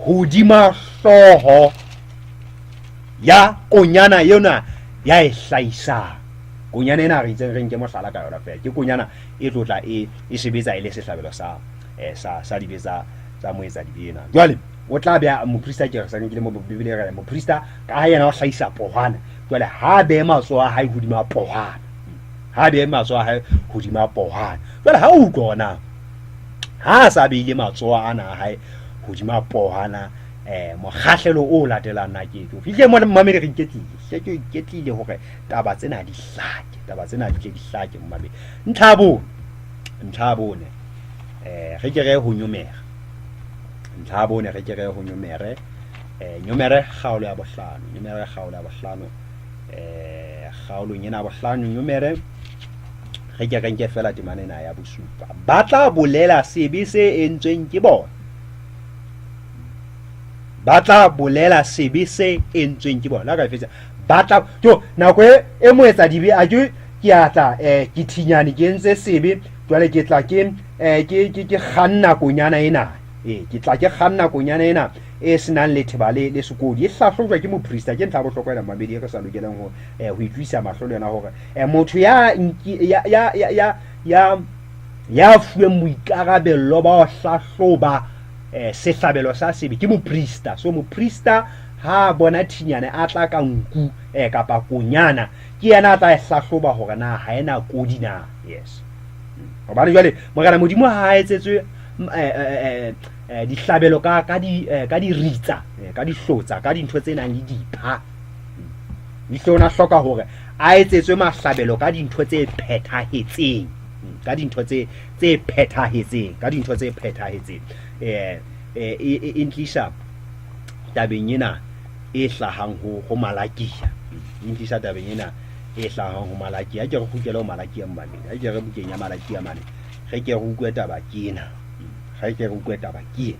hodima hlooho ya konyana yona ya e hlahisang. Konyana ena re itseng re nke mohlala ka yona feela, ke konyana e tlo tla e sebetsa e le sehlabelo sa dibe tsa moetsadibe ena. Jwale o tla beha moprista, ke re sa nkile mo Bibele re moprista ka ha yena o hlahisa pohwana, jwale ha behe matsoho a hae hodima pohwana, ha behe matsoho a hae hodima pohwana. Jwale ha o utlwa ona ha a sa beile matsoho ana a hae hodima pohwana, mokgahlelo o latelang na ke efe? Fihle mo mmamedi, re iketlile, hle ke iketlile hore taba tsena di hlake, taba tsena di tle di hlake mmamedi. Ntlha ya bone, ntlha ya bone, re ke re ho Nyomere. Ntlha ya bone re ke re ho Nyomere, Nyomere kgaolo ya bohlano, Nyomere kgaolo ya bohlano, kgaolong ena ya bohlano Nyomere re ke re nke fela temana ena ya bosupa. Ba tla bolela sebe se entsweng ke bona, ba tla bolela sebe se entsweng ke bona. Ka fetsa ba tla to nako e moetsa dibe a ke ke a tla ke thinyane ke entse sebe, jwale ke tla ke ke kganna konyana ena, ke tla ke kganna konyana ena e senang letheba le sekodi, e hlahlojwa ke moprista. Ke ntlha ya bohlokwa ena mamedi e re sa lokelang ho itlwisa mahlo le yona, hore motho ya fuweng boikarabello ba ho hlahloba sehlabelo sa sebe ke moprista. So moprista ha a bona thinyane a tla ka nku kapa konyana, ke yena a tla e hlahloba hore na ha ena kodi na. Yes, hobane jwale Morena Modimo ha a etsetswe dihlabelo ka diritsa, ka dihlotsa, ka dintho tse nang le dipha. Ehlile o na hloka hore a etsetswe mahlabelo ka dintho tse phethahetseng, ka dintho tse phethahetseng, ka dintho tse phethahetseng. E ntlisa tabeng ena e hlahang ho Malakia. E ntlisa tabeng ena e hlahang ho Malakia. A ke re kgutlele ho Malakia mmamedi, a ke re bukeng ya Malakia mane, re ke re utlwe taba ke ena. Re ke re utlwe taba ke ena.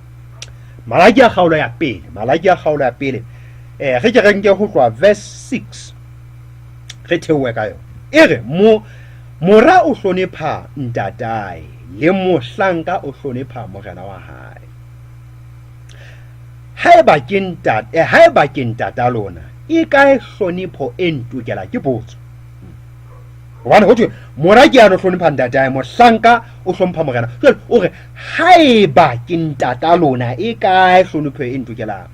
Malakia kgaolo ya pele, Malakia kgaolo ya pele. Re ke re nke ho tloha verse 6. Re theohe ka yona. E re mo mora o hlonepha ntatae le mohlanka o hlonepha morena wa hae. Haeba ke ntate, haeba ke ntata lona, e kae hlonepho e ntokela? Ke potso. Hobane ho thwe mora ke ano hlonepha ntatae, mohlanka o hlompha morena. Jwale o re haeba ke ntata lona, e kae hlonepho e ntokelang?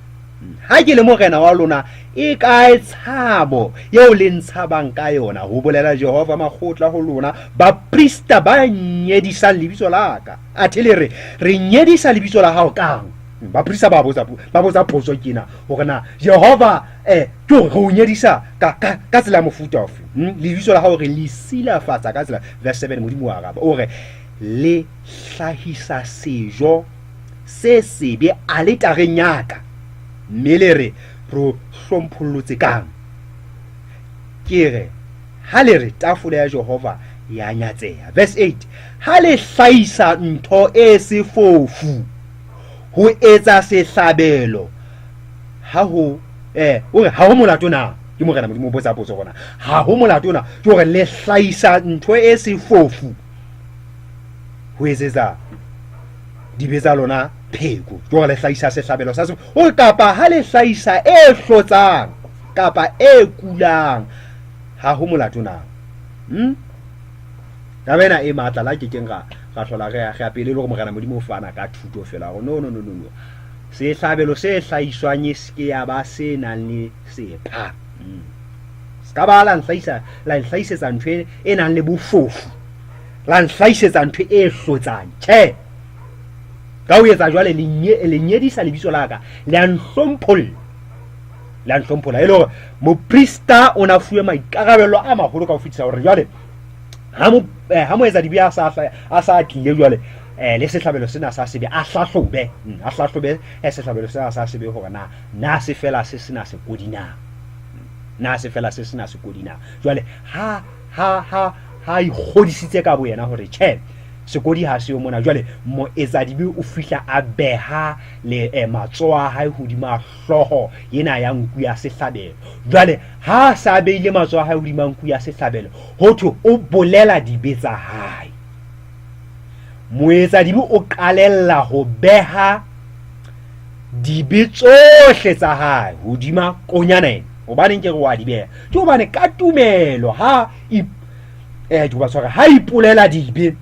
Ha ke le morena wa lona, e kae tshabo eo le ntshabang ka yona? Ho bolela Jehova makgotla ho lona, baprista ba nyedisang lebitso la ka. Athe le re, re nyedisa lebitso la hao kang? Baprista ba botsa ba botsa potso kena hore na Jehova ke hore re o nyedisa ka ka ka tsela ya mofuta ofe? Lebitso la hao re le silafatsa ka tsela. Verse 7 Modimo wa araba o re le hlahisa sejo se sebe aletareng ya ka, mme le re re o hlomphollotse kang? Ke re ha le re tafole ya Jehova ya nyatseha. Verse 8 Ha le hlahisa ntho e sefofu ho etsa sehlabelo, ha ho o re ha ho molato na? Ke Morena Modimo o botsa potso gona, ha ho molato na? Ke hore le hlahisa ntho e sefofu ho etsetsa dibe tsa lona pheko, ke hore le hlahisa sehlabelo sa sefofu, o kapa ha le hlahisa e hlotsang kapa e kulang, ha ho molato na? Taba ena e matla la ke keng ra ra hlola re ya pele le hore Morena Modimo o fana ka thuto fela hore no no no no no, sehlabelo se hlahiswang e se ke ya ba se nang le sepha. Se ka ba la nhlahisa, la nhlahisetsa ntho e nang le bofofu, la nhlahisetsa ntho e hlotsang. Tjhe, ka ho etsa jwale le nyedisa lebitso la ka, le a nhlompholla, le a nhlompholla. E le hore moprista o na fuwe maikarabelo a maholo ka ho fetisa hore jwale ha mo ha moetsadibe a sa a sa tlile jwale le sehlabelo sena sa sebe, a hlahlobe, a hlahlobe sehlabelo sena sa sebe hore na na se fela se sena sekodi na, na se fela se sena sekodi na. Jwale ha ha ha ha ikgodisitse ka boyena hore tjhe, sekodi ha se yo mona, jwale moetsadibe o fihla a beha le matsoho a hae hodima hlooho ena ya nku ya sehlabelo. Jwale ha a sa beile matsoho a hae hodima nku ya sehlabelo, ho thwe o bolela dibe tsa hae. Moetsadibe o qalella ho beha dibe tsohle tsa hae hodima konyana ena. Hobaneng ke re wa di beha? Ke hobane ka tumelo ha ke ba tshwara, ha ipolela dibe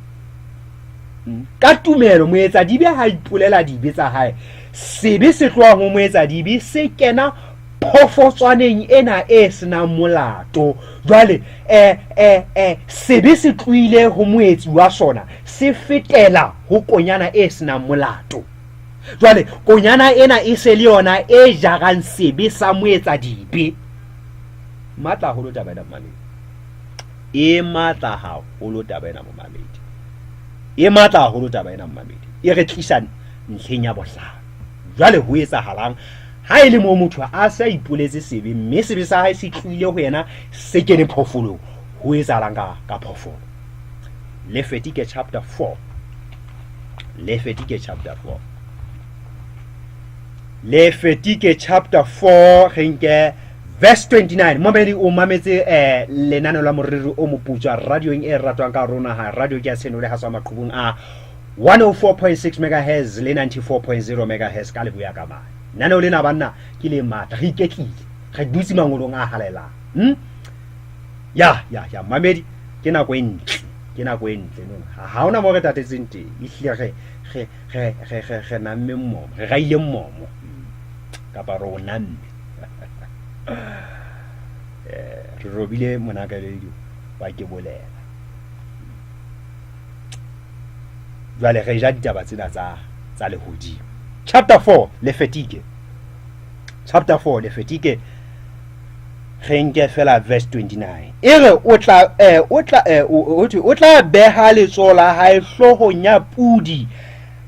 ka tumelo, moetsadibe ha ipolela dibe tsa hae, sebe se tlohang ho moetsadibe se kena phofotswaneng ena e senang molato. Jwale sebe se tlohile ho moetsi wa sona, se fetela ho konyana e senang molato. Jwale konyana ena e se le yona e jarang sebe sa moetsadibe. Matla haholo taba ena, momamedi. E matla haholo taba ena, momamedi. E matla haholo taba ena, momamedi. E re tlisa ntlheng ya bohlano. Jwale ho etsahalang ha e le moo motho a se a ipoletse sebe, mme sebe sa hae se tlohile ho yena se kene phoofolong? Ho etsahalang ka ka phoofolo? Lefetike chapter 4. Lefetike chapter 4. Lefetike chapter 4, re nke verse 29. Momedi o mametse lenaneo la Moriri o Moputswa radiong e ratwang ka rona ha radio ke ya Tshenolo ha tswa maqhubung a 104.6 megahertz le 94.0 megahertz ka leboya ka mane. Lenaneo lena banna ke le matla, re iketlile, re dutse mangolong a halalelang. Ya ya ya mamedi, ke nako e ntle, ke nako e ntle no. Ha hona mo re tatetseng teng, ehlile re re re re re re namme mmomo, re raile mmomo kapa re o namme. Re robile monakaledi wa ke bolela. Jwale re ja ditaba tsena tsa tsa lehodimo. Chapter 4 Lefetike. Chapter 4 Lefetike, re nke fela verse 29. E re o tla o tla o thwe o tla beha letsoho la hae hloohong ya pudi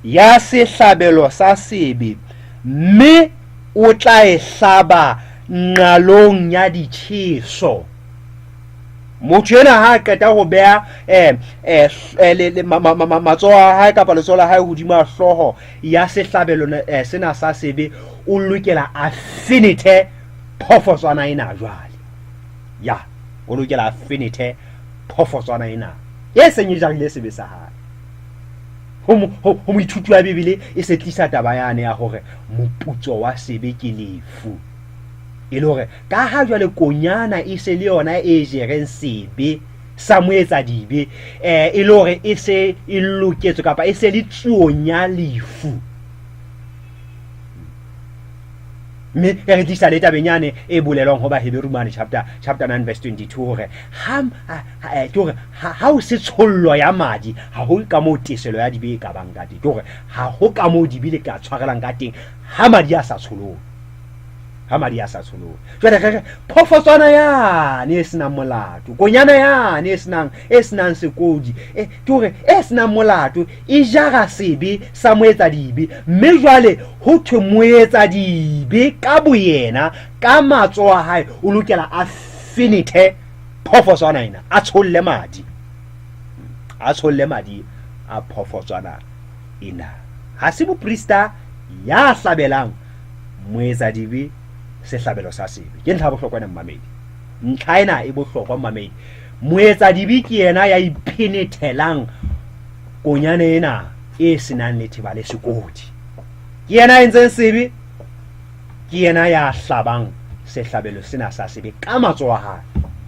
ya sehlabelo sa sebe, mme o tla e hlaba nqalong ya ditjheso. Motho enwa ha a qeta ho beha matsoho a hae kapa letsoho la hae hodima hlooho ya sehlabelo sena sa sebe, o lokela a fenethe phofotswana ena jwale. Ya, o lokela a fenethe phofotswana ena e seng e jarile sebe sa hae. Ho moithuti wa Bibele e se tlisa taba yane ya hore moputso wa sebe ke lefu. E le hore ka ha jwale konyana e se le yona e jereng sebe sa moetsadibe, e le hore e se e loketswe kapa e se le tsuong ya lefu. Mme e re tlisa le tabeng yane e bolelwang ho Baheberu mane chapter 9 verse 22 hore ha, ke hore ha o se tshollo ya madi, ha ho ka moo teselo ya dibe e ka bang ka teng. Ke hore ha ho ka moo dibe le ka tshwarelang ka teng ha madi a sa tsholohe. Ha madi a sa tsholohe. Jwale re re phofotswana yane e senang molato, konyana yane e senang sekodi, ke hore e senang molato e jara sebe sa moetsadibe, mme jwale ho thwe moetsadibe ka boyena ka matsoho a hae o lokela a fenethe phofotswana ena, a tsholle madi, a tsholle madi a phofotswana ena. Ha se moprista ya hlabelang moetsadibe sehlabelo sa sebe. Ke ntlha ya bohlokwa ena, mmamedi. Ntlha ena e bohlokwa, mmamedi. Moetsadibe ke yena ya iphenethelang konyana ena e senang letheba le sekodi. Ke yena a entseng sebe, ke yena ya hlabang sehlabelo sena sa sebe ka matsoho a hae.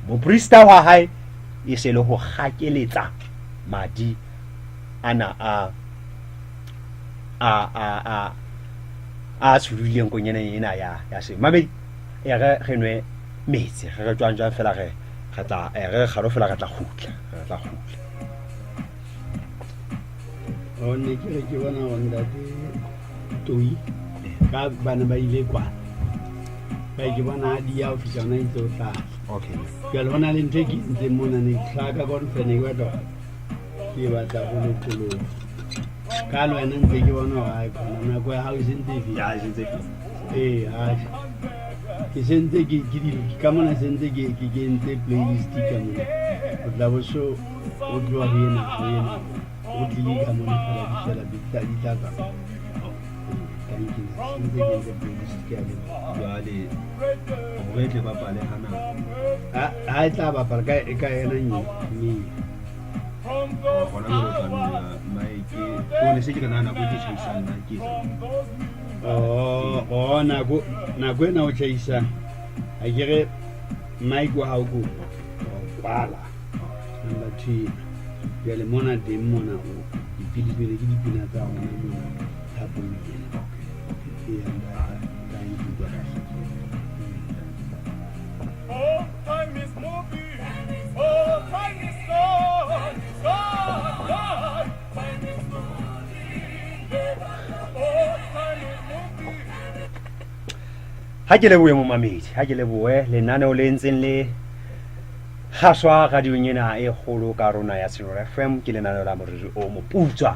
Moprista wa hae e se le ho kgakeletsa madi ana a tsholohileng konyana ena ya sebe. Mamedi, e re re nwe metsi, re re jwang jwang fela re tla, re re kgalo fela re tla kgutla, re tla kgutla. O ne ke re ke bona hore ntate Toi ka bana ba ile kwana. Ba ke bona ha di ya ho fihla hona itse o tla. Okay. Jwale ho na le ntho e ke entseng mona ne ke hlaka conference ke batla ke batla ho lokoloha. Ka le wena ntse ke bona hore ha e khona nako ya hao e sentse e fihla. Ya, e sentse e fihla. Ee, ha ke sentse ke ke di ka mona sentse ke ke ke entse playlist ka mona. O tla bo so o tloha ho ena ho ena. O tlile ka mona fela di fela di tla di tla tsamaya. Thank you. Sentse ke entse playlist ke a leboha. Jwale hore e tle bapale hana. Ha e tla bapala ka e ka ena nye mme. Hona jwale o tla nna maeke. O ne se ke re na nako e ke tjhaisang nna ke etsa. Oh, nako nako ena o tjhaisang. Ha ke re mic wa hao ko kwala. Number 2. Jwale mona teng mona o dipilipele ke dipina tsa rona mona thapong ena. Ee, thank you. Oh, time is moving. Oh, time is gone. Gone, gone. Time is moving. Oh, time is moving. Ha ke lebohe momamedi, ha ke lebohe lenaneo le ntseng le haswa radiong ena e kgolo ka rona ya Tshenolo FM, ke lenaneo la Moriri o Moputswa.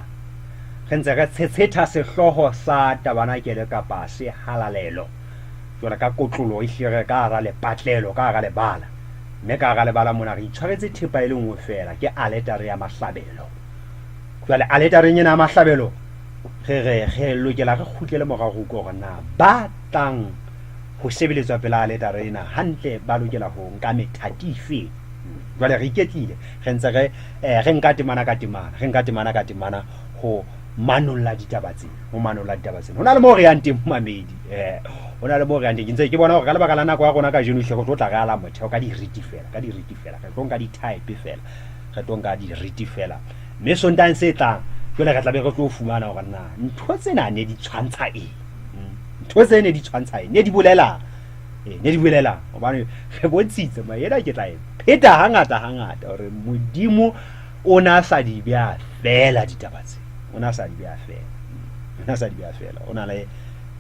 Re ntse re tshetshetha sehlooho sa tabanakele kapa sehalalelo. Jwale ka kotlolo e hlile re ka hara lepatlelo, ka hara lebala. Mme ka hara lebala mona re itshwaretse thepa e le nngwe feela, ke aletare ya mahlabelo. Jwale aletareng ena ya mahlabelo re re re lokela re kgutlele morao re utlwe hore na ba tlang ho sebeletswa pela aletare ena hantle ba lokela ho nka methati efe. Jwale re iketlile, re ntse re nka temana ka temana, re nka temana ka temana ho manolla ditaba tsena, ho manolla ditaba tsena. Ho na le moo re yang teng momamedi, ho na le moo re yang teng. Ke ntse ke bona hore ka lebaka la nako ya rona kajeno ehlile re tlo tla re ala motheo ka diriti fela, ka diriti fela, re tlo nka di-type fela, re tlo nka diriti fela. Mme Sontaheng se tlang jwale re tla be re tlo fumana hore na ntho tsena ne di tshwantsha eng. Ntho tse ne di tshwantsha eng, ne di bolelang. Ne di bolelang hobane re bontshitse ma ena ke tla e pheta hangata hangata hore Modimo o na sa di beha fela ditaba tse. O na sa di beha fela. O na sa di beha fela. O na le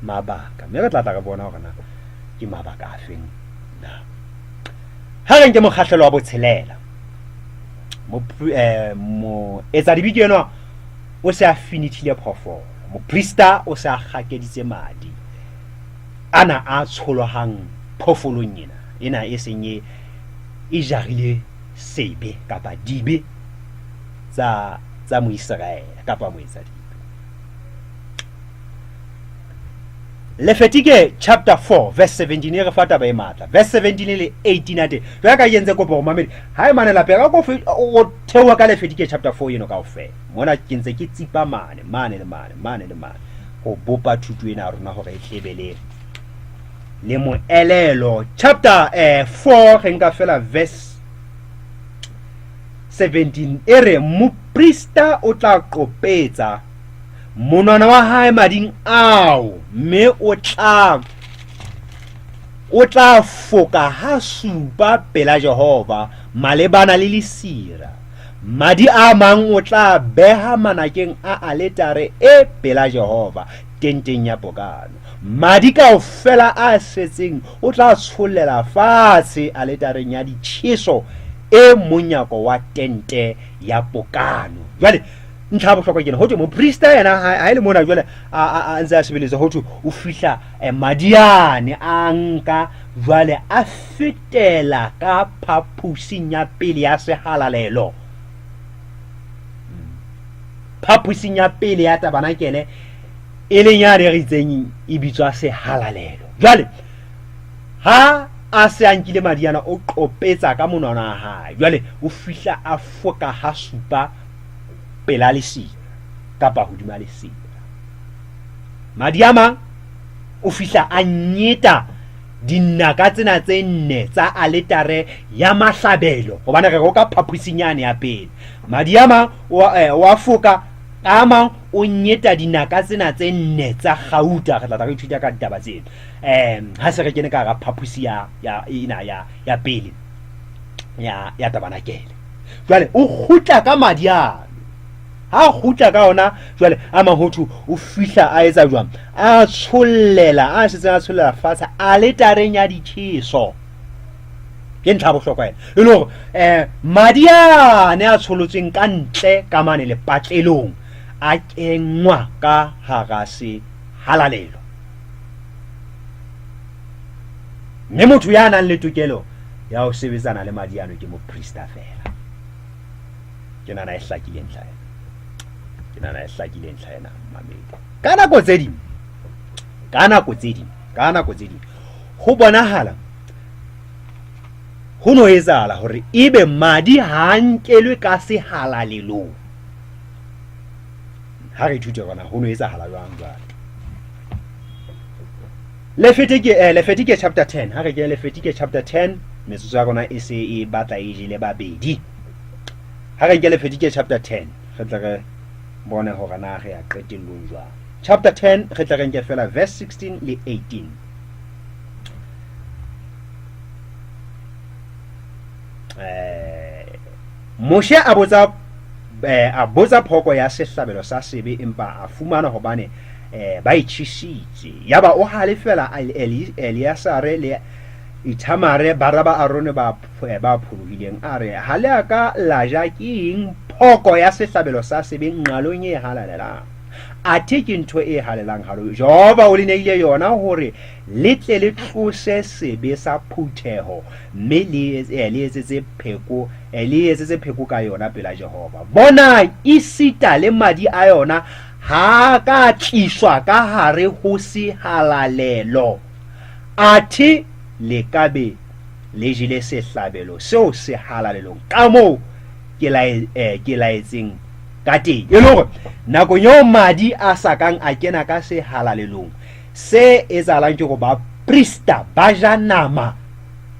mabaka. Mme re tla tla re bona hore na ke mabaka a feng na. Ha re nke mokgahlelo wa botshelela. Moetsadibe ke enwa o se a finithile phoofolo. Moprista o se a kgakeditse madi ana a tsholohang phoofolong ena. Ena e seng e jarile sebe kapa dibe tsa tsa Moiseraele kapa moetsadibe. Lefetike chapter 4 verse 17 e re fa taba e matla. Verse 17 le 18 ate. Jwale ka ke entse kopo go mamedi. Ha e mane lapeng a ko o theoha ka Lefetike chapter 4 eno kaofela. Mona ke ntse ke tsipa mane, mane le mane, mane le mane ho bopa thuto ena ya rona hore e tlebe le le moelelo. Chapter 4 re nka fela verse 17 e re moprista o tla qopetsa monwana wa hae mading ao mme o tla o tla foka ha supa pela Jehova malebana le lesira. Madi a mang o tla beha manakeng a aletare e pela Jehova tenteng ya pokano. Madi kaofela a setseng o tla tshollela fatshe aletareng ya ditjheso e monyako wa tente ya pokano. Jwale ntlha ya bohlokwa ke ena, ho thwe moprista yena ha e le mona jwale a ntse a sebeletsa, ho thwe o fihla madi ane a nka jwale a fetela ka phaphosing ya pele ya sehalalelo, phaphosing ya pele ya tabanakele e leng yane re itseng e bitswa sehalalelo. Jwale ha a se a nkile madi ana o qopetsa ka monwana wa hae, jwale o fihla a foka ha supa pela lesira kapa hodima lesira. Madi a mang o fihla a nyeta dinaka tsena tse nne tsa aletare ya mahlabelo, hobane re roka phaphosing yane ya pele. Madi a mang o a foka, a mang o nyeta dinaka tsena tse nne tsa gauta. Re tla tla re ithuta ka ditaba tseno ha se re kene ka hara phaphosi ya ya ena ya ya pele ya ya tabanakele. Jwale o kgutla ka madi ano, ha a kgutla ka ona jwale a mahotho o fihla a etsa jwang, a tshollela a setseng a tshollela fatshe aletareng ya ditjheso. Ke ntlha ya bohlokwa ena, e le hore madi ane a tsholotsweng ka ntle ka mane lepatlelong a kenngwa ka hara sehalalelo, mme motho ya nang le tokelo ya ho sebetsana le madi ano ke moprista fela. Ke nahana e hlakile ntlha ena, ke nahana e hlakile ntlha ena mamedi. Ka nako tse ding, ka nako tse ding, ka nako tse ding ho bonahala ho no etsahala hore ebe madi ha a nkelwe ka sehalalelong. Ha re ithute rona ho no etsahala jwang jwale. Lefetike chapter 10, ha re ke Lefetike chapter 10, metsotso ya rona e se e batla e jele babedi. Ha re nke Lefetike chapter 10, re tle re bone hore na re ya qetellong jwang. Chapter 10, re tle re nke fela verse 16 le 18. Moshe a botsa a botsa phoko ya sehlabelo sa sebe, empa a fumana hobane ba e tjhesitse. Yaba o halefela Eleasare le Ithamare, bara ba Arone ba ba pholohileng, a re, ha le a ka la ja ke eng phoko ya sehlabelo sa sebe nqalong e halalelang? Athe ke ntho e halalelang haholo. Jehova o le neile yona hore le tle le tlose sebe sa phutheho, mme le le etsetse pheko le etsetse pheko ka yona pela Jehova. Bonang, esita le madi a yona ha a ka tliswa ka hare ho sehalalelo, athe le ka be le jele sehlabelo seo sehalalelong kamoo ke ke laetseng ka teng. E le hore nakong eo madi a sa kang a kena ka sehalalelong, se etsahalang ke hore baprista ba ja nama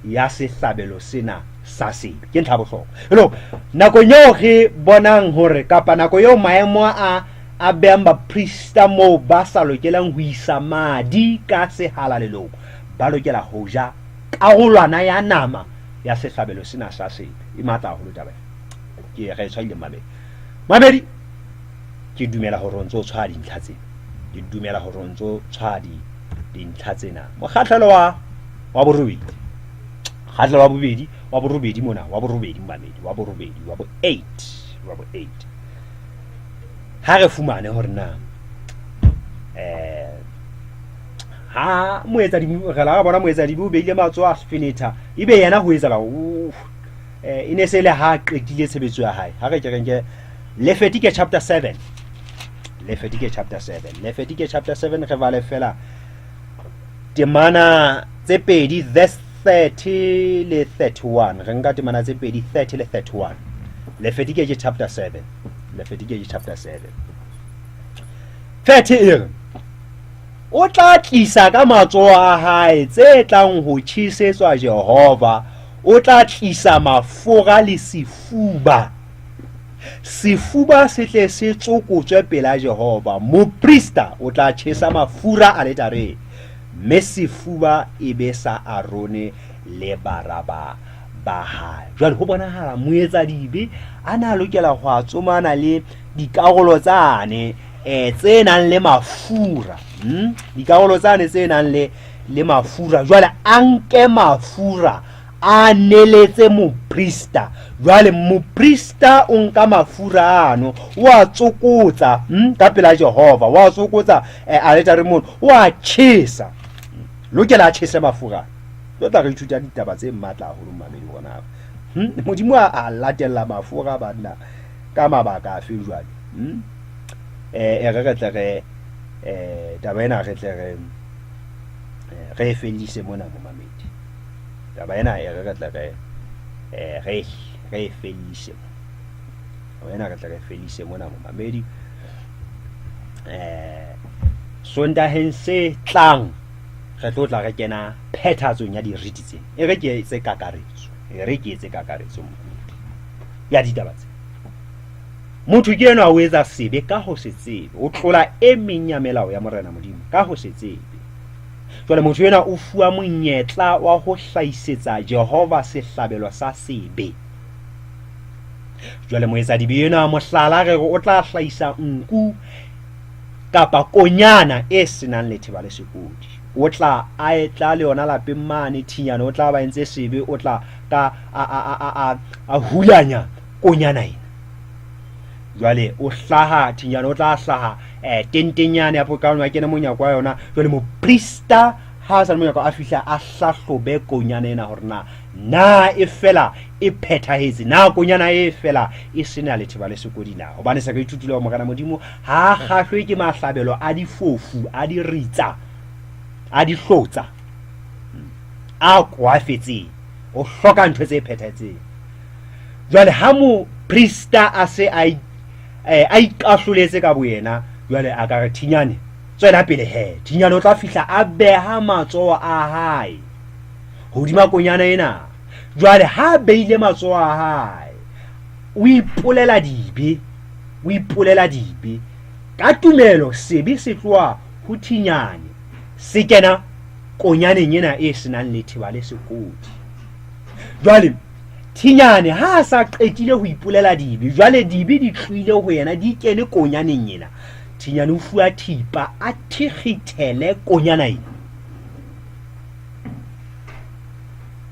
ya sehlabelo sena sa sebe. Ke ntlha ya bohlokwa. E le hore nakong eo re bonang hore kapa nako eo maemo a a behang baprista moo ba sa lokelang ho isa madi ka sehalalelong, ba lokela ho ja karolwana ya nama ya sehlabelo sena sa sebe. E matla haholo taba ena. Ke re e tshwaile mamedi. Mamedi, ke dumela hore o ntse o tshwaya dintlha tsena. Ke dumela hore o ntse o tshwaya dintlha tsena. Mokgahlelo wa wa borobedi. Mokgahlelo wa bobedi, wa borobedi mona, wa borobedi mamedi, wa borobedi, wa bo 8, wa bo 8. Ha re fumane hore na ha moetsadibe, re la bona moetsadibe o beile matsoho a fenetha, ebe yena ho etsahala E ne se le ha a qetile tshebetso ya hae. Ha re ke re nke Lefetike chapter 7. Lefetike chapter 7. Lefetike chapter 7 re bale fela temana tse pedi verse 30 le 31. Re nka temana tse pedi 30 le 31. Lefetike ke chapter 7. Lefetike ke chapter 7. 30 e re o tla tlisa ka matsoho a hae tse tlang ho tjhesetswa Jehova, o tla tlisa mafura le sefuba. Sefuba se tle se tsokotswe pela Jehova. Moprista o tla tjhesa mafura aletareng, mme sefuba e be sa Arone le bara ba ba hae. Jwale ho bonahala moetsadibe a na lokela ho a tsomana le dikarolo tsane tse nang le mafura. Dikarolo tsane tse nang le mafura. Jwale a nke mafura a neletse moprista. Jwale moprista o nka mafura ano, o a tsokotsa ka pela Jehova, o a tsokotsa aletare mono, o a tjhesa. Lokela a tjhese mafura. Tlo tla re ithuta ditaba tse matla haholo mamedi hona. Modimo a latella mafura banna ka mabaka afe jwale? E re re tle re taba ena re tle re re e fellise mona momamedi. Taba ena e re re tle re re re e fellise. Taba ena re tle re fellise mona momamedi. Sontaheng se tlang re tlo tla re kena phethatsong ya diriti tsena. E re ke etse kakaretso. E re ke etse kakaretso momamedi ya ditaba tsena. Motho ke enwa o etsa sebe ka ho se tsebe, o tlola e meng ya melao ya Morena Modimo ka ho se tsebe. Jwale motho enwa o fuwa monyetla wa ho hlahisetsa Jehova sehlabelo sa sebe. Jwale moetsadibe enwa mohlala re re o tla hlahisa nku kapa konyana e senang letheba le sekodi. O tla a etla le yona lapeng mane thinyane, o tla ba entse sebe, o tla ka a hulanya konyana ena. Jwale o hlaha thinyane, o tla hlaha tenteng yane ya pokano, a kene monyako wa yona. Jwale moprista ha a sa le monyako a fihla a hlahlobe konyana ena hore na e fela e phethahetse, na konyana e fela e sena letheba le sekodi na. Hobane se re ithutile hore Morena Modimo ha a kgahlwe ke mahlabelo a difofu, a diritsa, a dihlotsa, a koafetseng. O hloka ntho tse phethahetseng. Jwale ha moprista a se a ikahloletse ka boyena, jwale a ka re thinyane tswela pele he. Thinyane o tla fihla a beha matsoho a hae hodima konyana ena. Jwale ha a beile matsoho a hae, o ipolela dibe, o ipolela dibe ka tumelo. Sebe se tloha ho thinyane se kena konyaneng ena e senang letheba le sekodi. Jwale thinyane ha a sa qetile ho ipolela dibe, jwale dibe di tlohile ho yena di kene konyaneng ena. Thinyane o fuwa thipa a thikgithele konyana ena.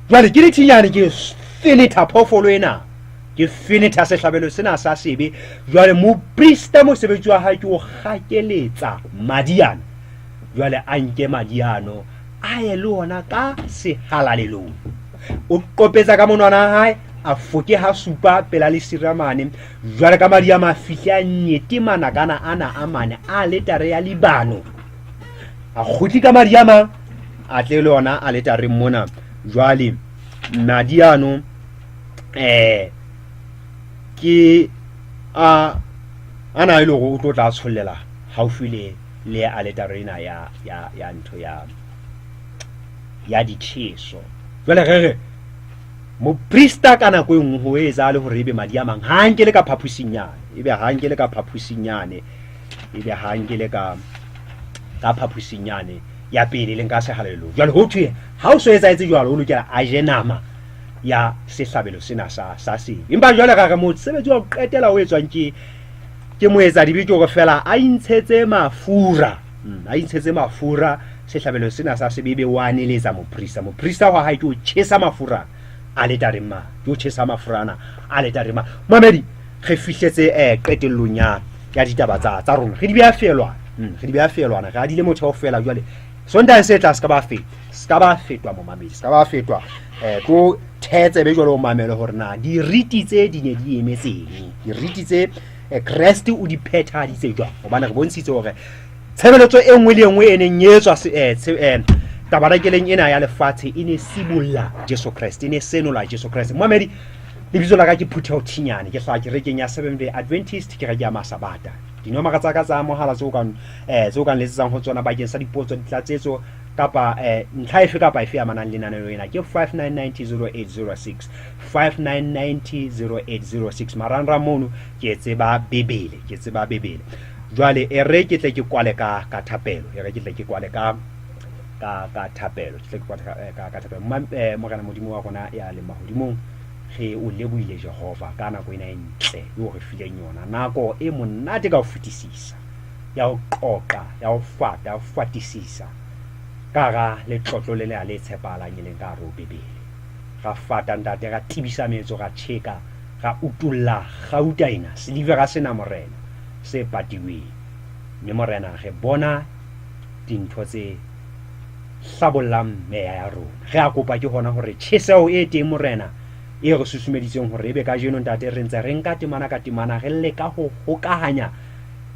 Jwale ke le thinyane ke fenetha phoofolo ena, ke fenetha sehlabelo sena sa sebe. Jwale moprista mosebetsi wa hae ke o kgakeletsa madi ana. Jwale a nke madi ano a ye le ona ka sehalalelong. O qopetsa ka monwana wa hae, a foke ha supa pela lesira mane. Jwale ka madi a mafihle a nyete manakana ana a mane a aletare ya libano. A kgutli ka madi a mang a tle le ona aletareng mona. Jwale madi ano ke a ana e le hore o tlo tla tshollela haufi le le aletare ena ya ya ya ntho ya ya ditjheso. Jwale re re moprista ka nako e nngwe ho etsahale hore ebe madi a mang ha nke le ka phaphosing yane, ebe ha nke le ka phaphosing yane, ebe ha nke le ka ka phaphosing yane ya pele leng ka sehalalelong. Jwale ho thwe ha o so etsahetse jwalo, o lokela a je nama ya sehlabelo sena sa sa sebe. Empa jwale ra re mosebetsi wa ho qetela o etswang ke ke moetsadibe ke hore fela a intshetse mafura, a intshetse mafura sehlabelo sena sa sebe, ebe wa neletsa moprista. Moprista wa hae ke o tjhesa mafura aletareng ma, ke o tjhesa mafura ana aletareng ma. Mamedi, re fihletse qetellong ya ya ditaba tsa tsa rona. Re di beha feelwana, re di beha feelwana, re adile motheo fela jwale. Sontaheng se tla se ka ba fetwa, se ka ba fetwa momamedi, se ka ba fetwa. Tlo thetse be jwale o mamele hore na diriti tse di ne di emetseng, diriti tse Kreste o di phethahaditse jwang, hobane re bontshitse hore tshebeletso e nngwe le e nngwe e neng e etswa tabanakeleng ena ya lefatshe e ne sibolla Jesu Kreste, e ne senola Jesu Kreste. Momamedi, lebitso la ka ke Phutheho Thinyane, ke hlaha kerekeng ya Seventh Day Adventist, kereke ya Masabata. Dinomoro tsa ka tsa mohala tseo ka tseo ka nletsetsang ho tsona bakeng sa dipotso, ditlatsetso kapa ntlha efe kapa efe amanang le lenaneo ena ke 59900806, 59900806. Marangrang mono ke tseba Bibele, ke tseba Bibele. Jwale e re ke tle ke kwale ka ka thapelo, e re ke tle ke kwale ka ka ka thapelo, ke tle ke kwale ka ka thapelo. Morena Modimo wa rona ya leng mahodimong, re o lebohile Jehova ka nako ena e ntle eo re fileng yona, nako e monate ka ho fetisisa ya ho qoqa, ya ho fata, ya ho fatisisa ka hara letlotlo le lena le tshepahalang e leng ka hare ho Bibele. Ra fata ntate, ra tebisa metso, ra tjheka, ra utolla gauta ena, silivera sena Morena se patilweng. Mme Morena re bona dintho tse hlabollang meya ya rona. Re a kopa ke hona hore tjheseho e teng Morena e re susumeditseng hore ebe kajeno ntate re ntse re nka temana ka temana re leka ho hokahanya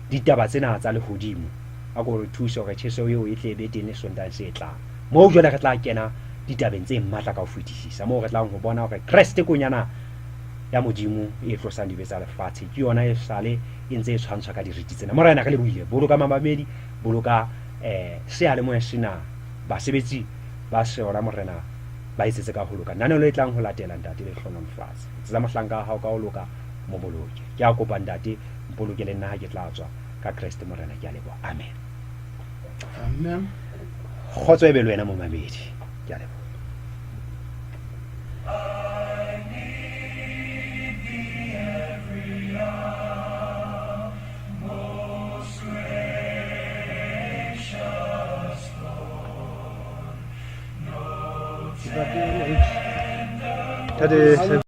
ditaba tsena tsa lehodimo. A ko re thuse hore tjheseho eo e tle e be teng le Sontaheng se tlang. Moo jwale re tla kena ditabeng tse matla ka ho fetisisa, moo re tlang ho bona hore Kreste konyana ya Modimo e tlosang dibe tsa lefatshe ke yona e sale e ntse e tshwantshwa ka diriti tsena. Morena re lebohile, boloka mamamedi, boloka seyalemoya sena, basebetsi ba sona Morena ba etsetse ka ho loka. Nanelo e tlang ho latela ntate le hlohonolofatse. Etsetsa mohlanka wa hao ka ho loka, mo boloke. Ke a kopa ntate, mpoloke le nna ha ke tla tswa ka Kreste Morena, ke a leboha. Amen. Amen. Kgotso e be le wena momamedi. Ke a leboha. Tate.